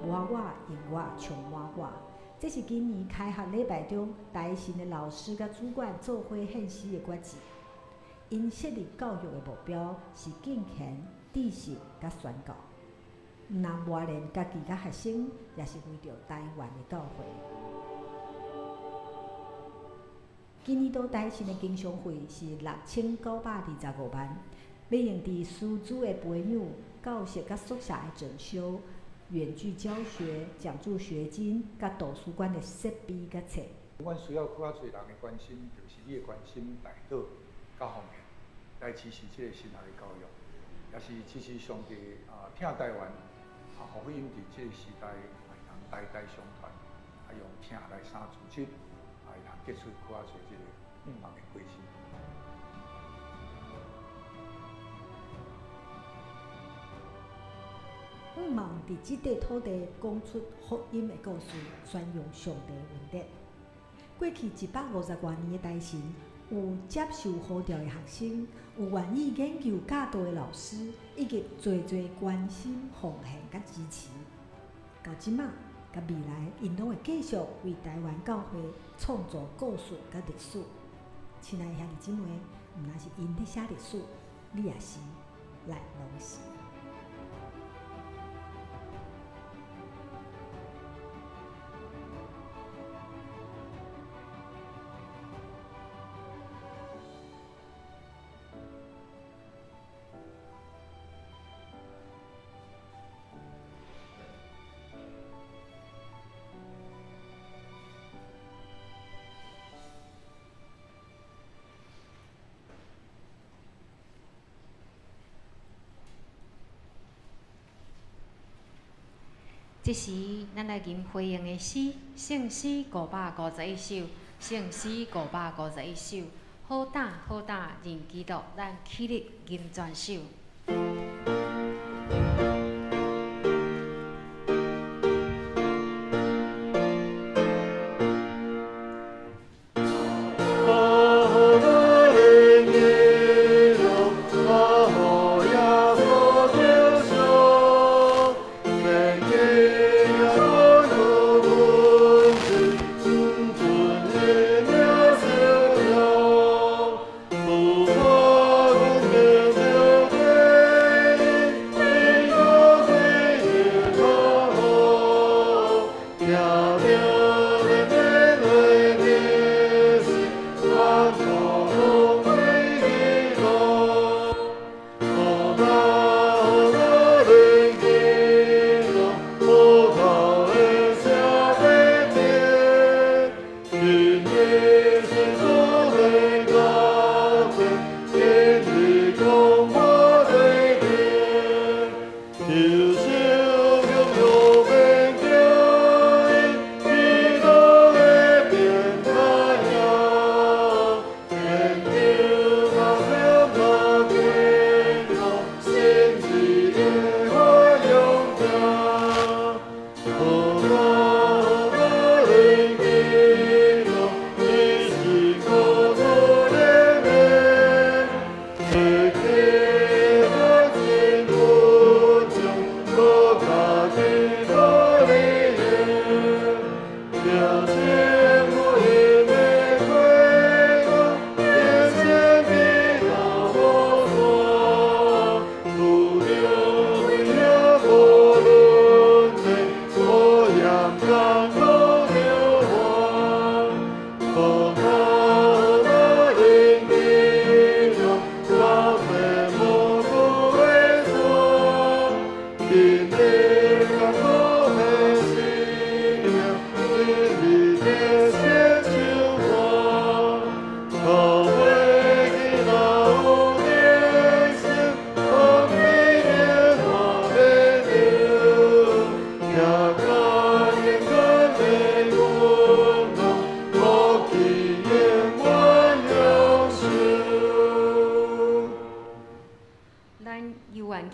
無我用我充滿我，這是今年開學禮拜中台神的老師佮主管做伙獻詩的決志。𪜶設立教育的目標是敬虔、知識佮宣教，毋但磨練家己佮學生，也是為著台灣的教會。今年度台神的經常費是6925萬，欲用佇師資的培養、教室佮宿舍的整修、遠距教學、獎助學金、佮圖書館的設備佮冊。阮需要較濟人的關心，就是你的關心、代禱、佮奉獻，來支持這個神學的教育，也是支持上帝啊，疼台灣啊，福音佇這個時代會當代代相傳，啊，用疼來三組織，啊，會當結出較濟這個向望的果子。向望佇這塊土地講出福音的故事，宣揚上帝的恩典。過去150外年的台神，有接受呼召的學生，有願意研究教導的老師，以及濟濟關心、奉獻佮支持。到這馬佮未來，𪜶攏會繼續為台灣教會創造故事佮歷史。親愛的兄弟姊妹，毋但是𪜶咧寫歷史，你也是，咱攏是。這時，咱來吟回應的詩，聖詩551首，聖詩551首，好膽好膽認基督，咱起立吟全首。不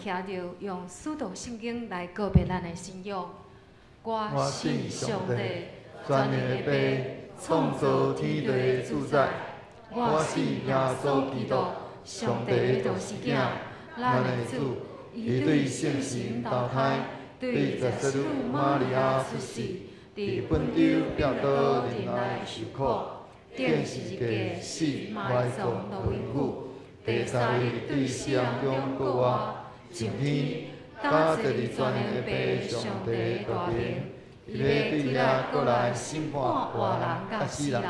徛著用使徒圣经来告白咱的信仰。我信上帝，全能的父，创造天地的主宰。我信耶稣基督，上帝的独生子，咱的主。伊对圣神投胎，对十圣女玛利亚出世，伫本丢彼多忍耐受苦，钉十字架死，埋葬落永久。第三日对死人中复活，上天，搭坐伫全能的父上帝大能，伊欲对遐阁来审判活人佮死人。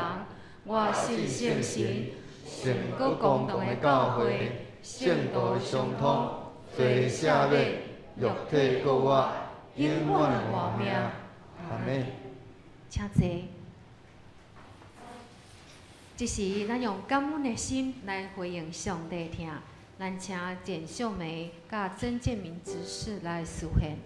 我信圣神，圣阁公同的教会，圣徒的相通，罪赦免，肉体复活，永远的活命。阿们。请坐。这时，咱用感恩的心来回应上帝疼。咱请简秀梅佮曾建明执事来司献。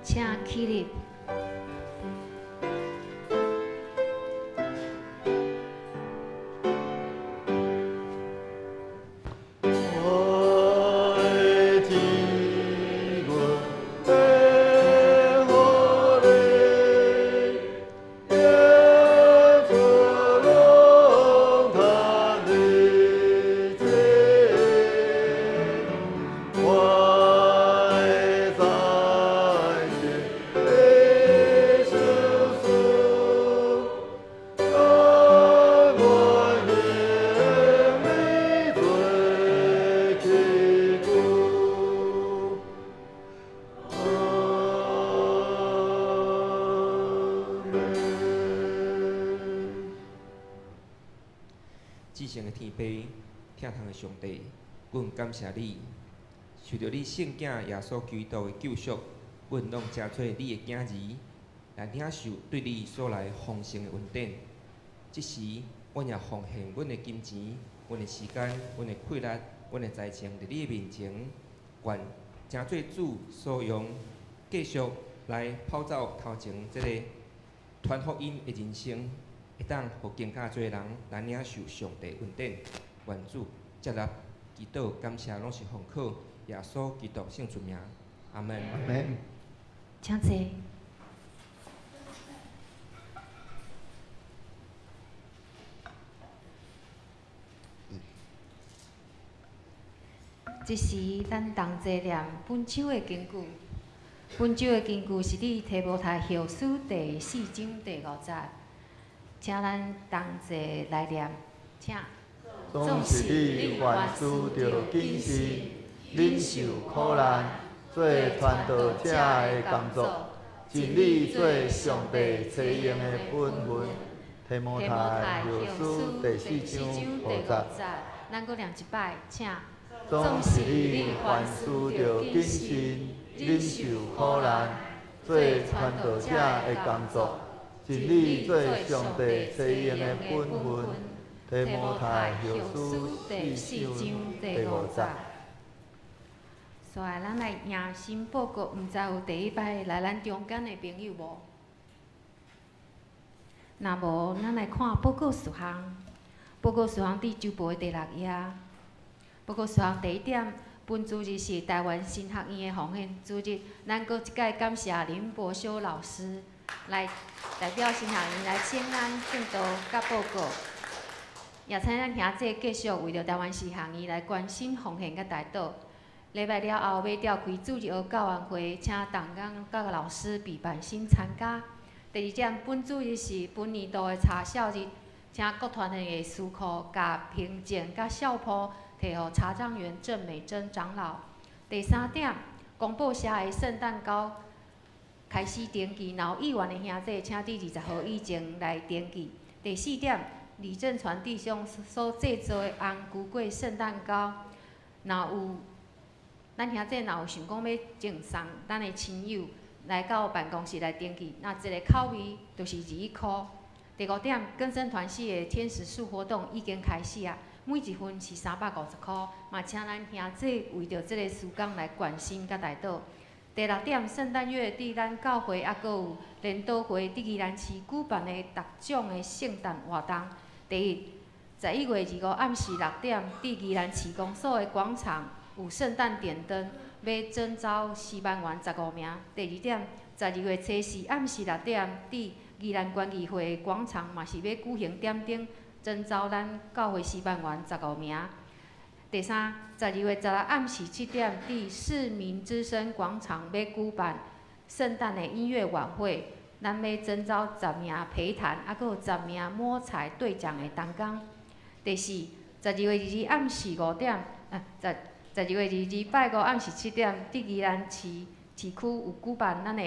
请起立。上帝，阮感谢你，受著你圣子耶稣基督的救赎，阮拢成做你的囝儿，来领受对你所来丰盛的恩典。这时，阮也奉献阮的金钱、阮的时间、阮的气力、阮的财情，伫你的面前，愿成做主所用，继续来跑走头前这个传福音的人生，会当予更加济人来领受上帝恩典。愿主接纳祈祷感谢，拢是奉靠耶稣基督圣尊名，阿门。阿门。请坐。这时，咱同齐念本周的经句。本周的经句是伫提摩太后书第四章第五节，请咱同齐来念，请。总是你凡事著谨慎，忍受苦难，做传道者的工作，尽你做上帝差用的本分。提摩太后书第四章五节。咱阁念一摆，请。总是你凡事著谨慎，忍受苦难，做传道者的工作，尽你做上帝差用的本分。提摩太后书第四章第五节。所以，咱来迎新报告，毋知有第一摆来咱中间的朋友无？若无，咱来看报告事项。报告事项伫周报的第六页。报告事项第一点，本主日是台湾神学院的奉献主日，咱阁一摆感谢林伯修老师，來代表神學院來請咱證道佮報告，也請咱兄弟繼續為著臺灣神學院來關心奉獻佮代禱。禮拜了後欲召開主日學教員會，請同工佮老師備辦生參加。第二點，本主日是本年度的查校日，請各團體的書庫共憑證佮校簿提予查帳員鄭美珍長老。第三點，公報社的聖誕糕開始登記，若有意願的兄弟，請佇20號以前來登記。第四點，李正傳弟兄所製作的紅龜粿聖誕糕，若有咱兄弟若有想講欲贈送咱的親友，來到辦公室來登記。若一個口味就是21箍。第五點，更生團契的天使樹活動已經開始啊，每一份是350箍，嘛請咱兄弟為著這个事工來關心佮代禱。第六點，聖誕月佇咱教會猶閣有聯禱會佇宜蘭市舉辦的逐種的聖誕活動。第一，11月25暗時6點，佇宜蘭市公所的廣場有聖誕點燈，欲徵召詩班員15名。第二點，12月初四暗時6點，佇宜蘭縣議會廣場嘛是欲舉行點燈，徵召咱教會詩班員15名。第三，12月16暗時7點，佇市民之聲廣場欲舉辦聖誕的音樂晚會，咱欲徵召10名陪彈，猶閣有10名摸彩兌獎的同工。第四，12月22暗時5點，啊，12月22拜五暗時7點，佇宜蘭市市區有舉辦咱的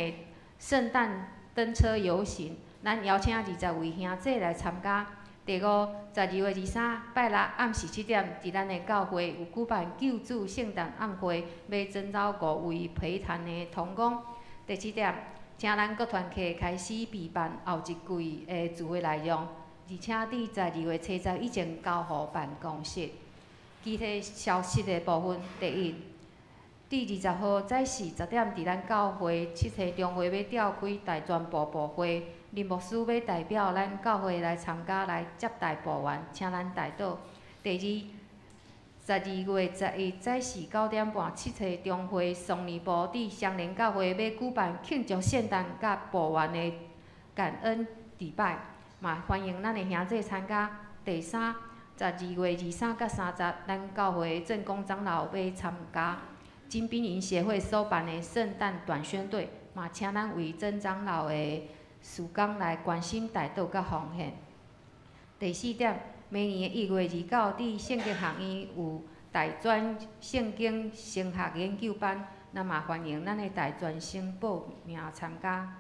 聖誕燈車遊行，咱邀請20位兄弟來參加。第五，12月23拜六暗時7點，佇咱的教會有舉辦救主聖誕晚會，欲徵召5位陪彈的同工。第七點，請咱各團契開始備辦後一季的聚會內容，而且佇12月初10以前交予辦公室。其他消息的部分，第一，佇20號早時10點，佇咱教會七星中會欲召開大專部部會，林牧師欲代表咱教會來參加來接待部員，請咱代禱。第二，12月11早時9點半，七星中會雙年部佇雙連教會欲舉辦慶祝聖誕佮部員的感恩禮拜，嘛歡迎咱的兄弟參加。第三，12月23佮30，咱教會鄭公長老欲參加金兵營協會所辦的聖誕短宣隊，嘛請咱為曾長老的事工來關心代禱佮奉獻。第四點，明年的1月29，佇聖經學院有大專聖經神學研究班，咱嘛歡迎咱的大專生報名參加。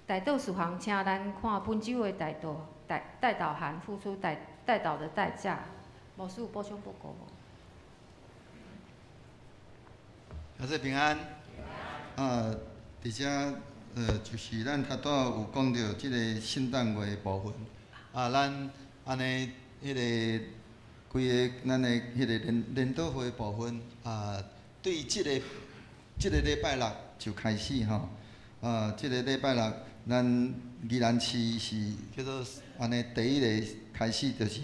代禱事項，請咱看本週的代禱代代禱函，付出代禱的代價。牧師有補充報告無？兄弟平安。啊，佇遮就是咱頭拄仔有講著這个聖誕月的部分。啊，咱按呢，彼个規个咱的彼个聯禱會部分啊，對這个這个禮拜六就開始吼。啊，這个禮拜六咱宜蘭市是叫做按呢第一个開始，就是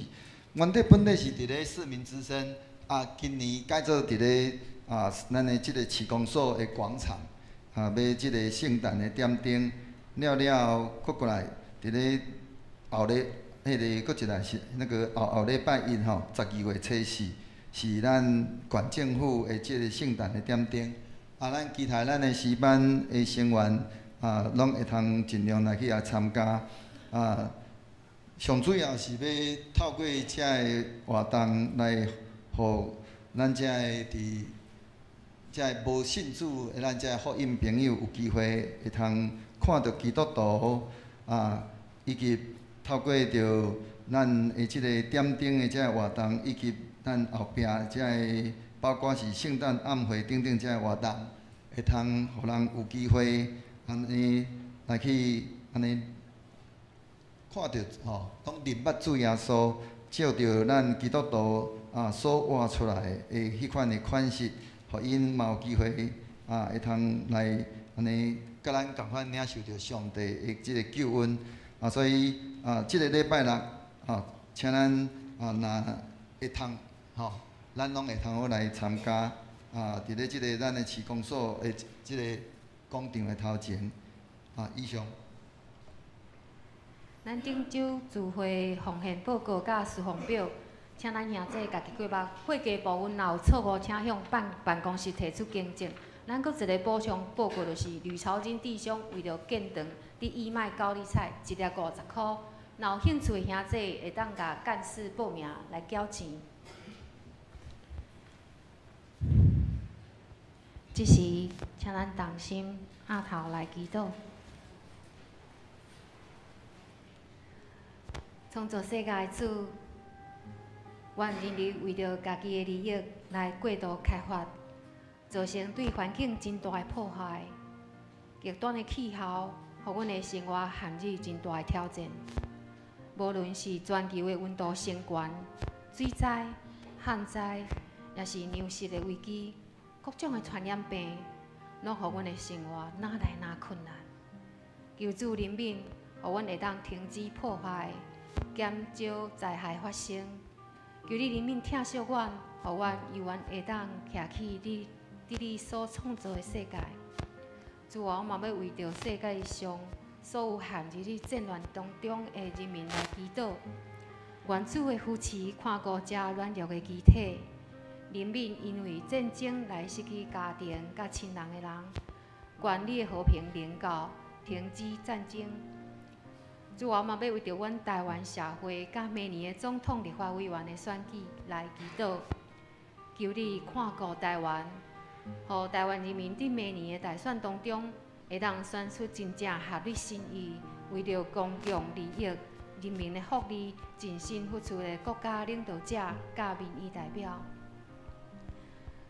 原底本底是佇咧市民之聲啊，今年改做佇咧啊，咱的這个市公所的廣場啊，欲這个聖誕的點燈了了後，閣過來佇咧後禮，彼个閣一來是那個後後禮拜一吼，12月初四是咱縣政府的這个聖誕的點燈。啊，咱期待咱的詩班的成員啊，攏會通盡量來去遐參加。啊，上主要是欲透過遮个活動來，予咱遮个佇遮个無信主的咱遮个福音朋友有機會會通看著基督徒啊，以及透過著咱的這个點燈的這个活動，以及咱後壁遮个包括是聖誕晚會等等遮个活動，會通予人有機會按呢來去按呢看著吼，攏認捌主耶穌，照著咱基督徒啊所活出來的彼款的款式，予𪜶嘛有機會啊會通來按呢佮咱仝款領受著上帝的這个救恩啊，所以啊，這个禮拜六啊，請咱啊若會通吼，咱攏會通好來參加啊！佇咧這个咱的市公所的這个廣場的頭前啊，以上。咱顶周聚会奉献报告佮事奉表，请咱兄弟家己过目。会计部分若有错误，请向办公室提出更正。咱阁一个补充报告，就是吕朝金弟兄为著建堂伫义卖高丽菜，一粒50箍。若有兴趣的兄弟，会当共干事报名来缴钱。这时，请咱同心徛头来祈祷。创造世界的主，阮人类为著家己的利益来过度开发，造成对环境真大的破坏。极端的气候，予阮的生活陷入真大的挑战。无论是全球的温度升悬、水灾、旱灾，抑是粮食的危机，各种的传染病，拢予阮的生活愈来愈困难。求主怜悯，予阮会当停止破坏，减少灾害发生。求你怜悯疼惜阮，予阮犹原会当徛起你伫你所创造的世界。主啊，我嘛欲为著世界上所有陷入伫战乱当中的人民来祈祷。愿主的扶持，看顾遮软弱的肢体，怜悯因为战争来失去家庭佮亲人的人。愿你的和平临到，停止战争。主啊，我嘛欲为著阮台湾社会佮明年的总统立法委员的选举来祈祷，求你看顾台湾，予台湾人民伫明年的大选当中，会当选出真正合你心意、为著公共利益、人民的福利尽心付出的国家领导者佮民意代表。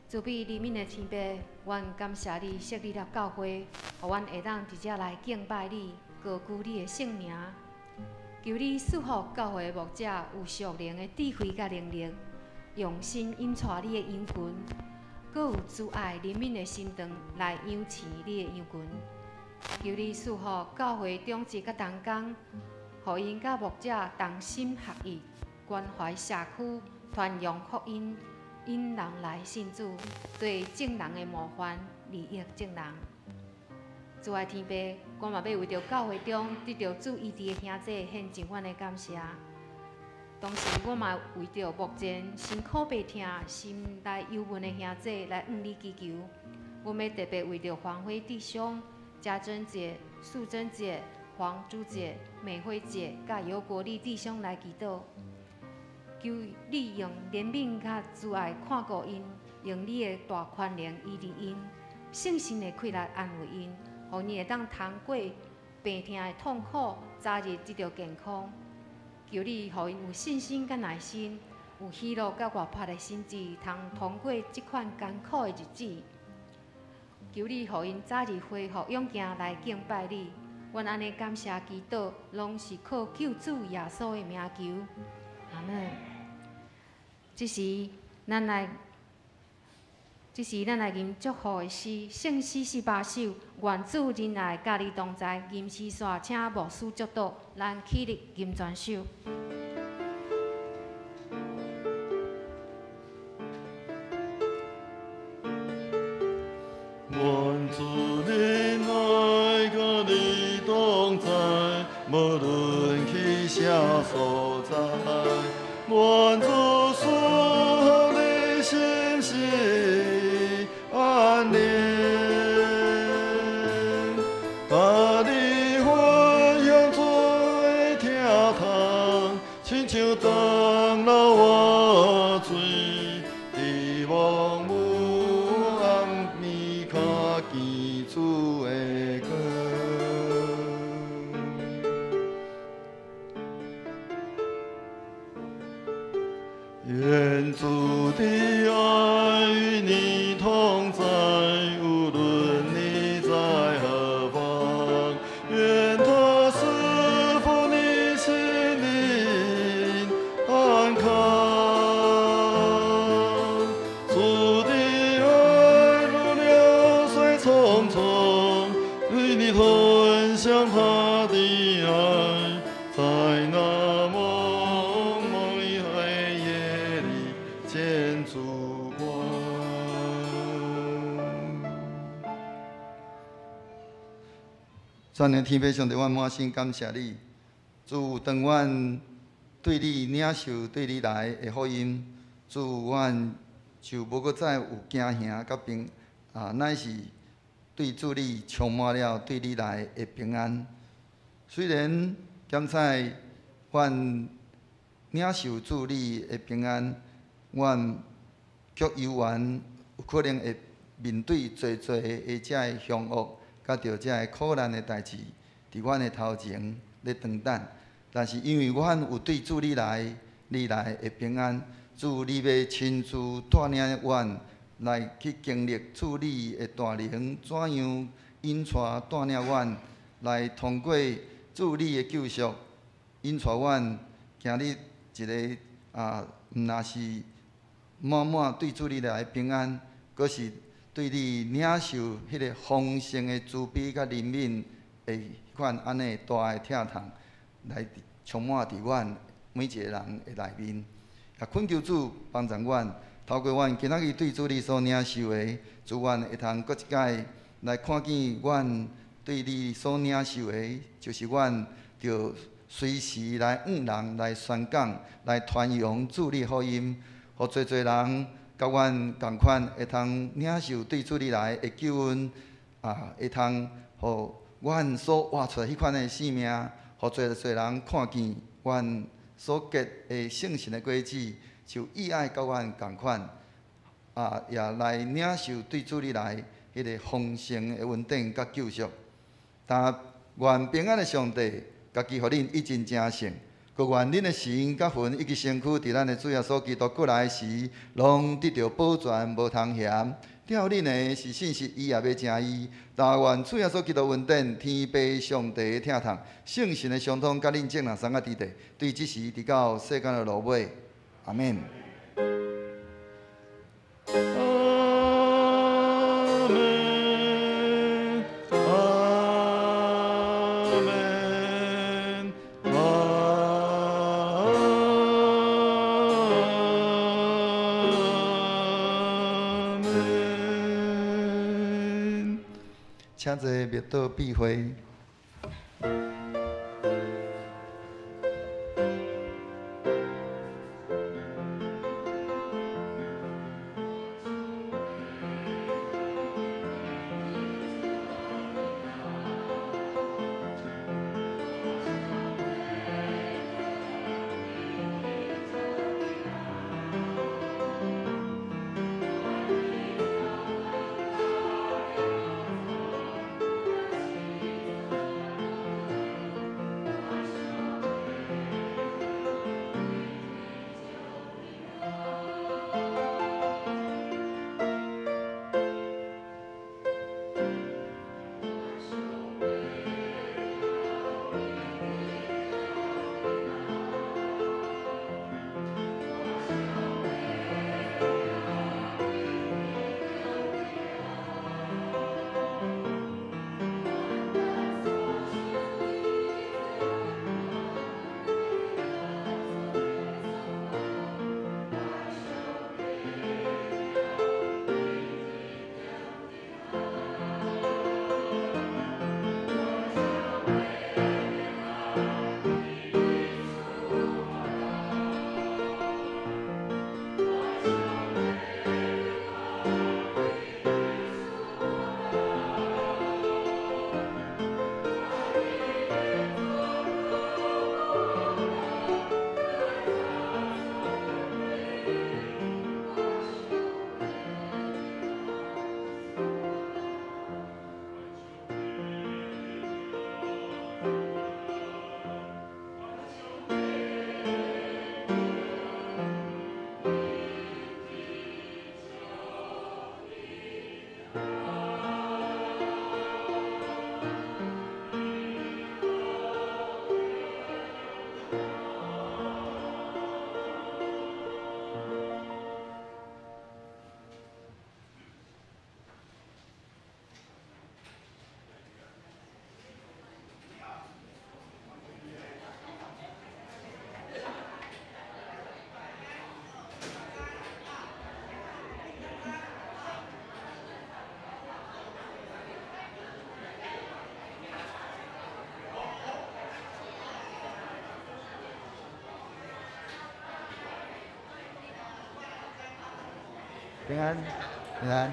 慈悲怜悯的天父，阮感谢你设立了教会，予阮会当伫遮来敬拜你、高举你的圣名。求你赐福教会牧者有属灵的智慧佮能力，用心引带你的羊群，阁有慈爱怜悯的心肠来养饲你的羊群。求你赐福教会长执佮同工，予𪜶佮牧者同心合意，关怀社区，传扬福音，引人来信主，做众人的模范，利益众人。主爱天父，我嘛欲为著教会中得著主医治的兄弟献上阮的感谢。同时，我嘛为著目前身苦病痛、心内忧闷的兄弟来向你祈求。阮欲特别为著黄辉弟兄、嘉珍姐、素贞姐、黄珠姐、美惠姐、佮尤国立弟兄来祈祷，求你用怜悯佮慈爱看顾𪜶，用你的大宽容医治𪜶，圣神的气力安慰𪜶，予𪜶会当通过病痛的痛苦，早日得著健康。求你予𪜶有信心佮耐心，有喜乐佮活泼的心志，通通过这款艰苦的日子。求你予𪜶早日恢复勇健来敬拜你。阮按呢感谢祈祷，拢是靠救主耶稣的名求。阿们。这时咱来吟祝福的诗，圣诗18首，愿主仁爱佮你同在。吟诗煞，请牧师祝祷，咱起立吟全首。愿主仁爱佮你同在，无论去啥所在。愿主赐予你心事安宁，佮你分享主的疼痛，亲像长老活水，伫茫无暗暝看见主的光。愿主的爱与你同在，无论你在何方。愿他赐福你心灵安康。主的爱如流水匆匆，与你同享他的爱，在那蒙蒙的黑夜里见主光。全能天父上帝，我满心感谢你，主，當阮對你領受對你來的福音，主，阮就無閣再有驚嚇佮平啊，乃是對主你充滿了對你來的平安。雖然檢採阮領受主你的平安，阮卻猶原有可能會面對濟濟的這个凶惡，佮著這个苦難的代誌，佇阮的頭前咧等等。但是因為阮有對主你來，你來的平安，主你欲親自帶領阮來去經歷主你的大能，怎樣引帶帶領阮來通過主你的救贖，引帶阮行入一个啊，毋若是滿滿對主你來的平安，閣是對你領受彼个豐盛的慈悲佮憐憫的彼款按呢大的疼痛，來充滿佇阮每一個人的內面。也懇求主幫助阮，透過阮今仔日對主你所領受的，主阮會通閣一擺來看見阮對你所領受的，就是阮著隨時來向人來宣講、來傳揚主你福音，予濟濟人佮阮仝款會通領受對主你來的救恩，啊，會通予阮所活出來彼款的生命，予濟濟人看見阮所結的聖神的果子，就意愛佮阮仝款，啊，也來領受對主你來彼个豐盛的恩典佮救贖。但願平安的上帝，家己予恁一盡成聖，閣願恁的神佮魂以及身軀，佇咱的主耶穌基督過來時，攏得著保全，無通嫌。疼恁的是信實，伊也欲成伊。但願主耶穌基督恩典、天父上帝的疼痛、聖神的相通，佮恁眾人三個佇地，對這時直到世間的落尾。阿們。阿們，阿們，阿們。請坐，默禱閉會。平安，平安。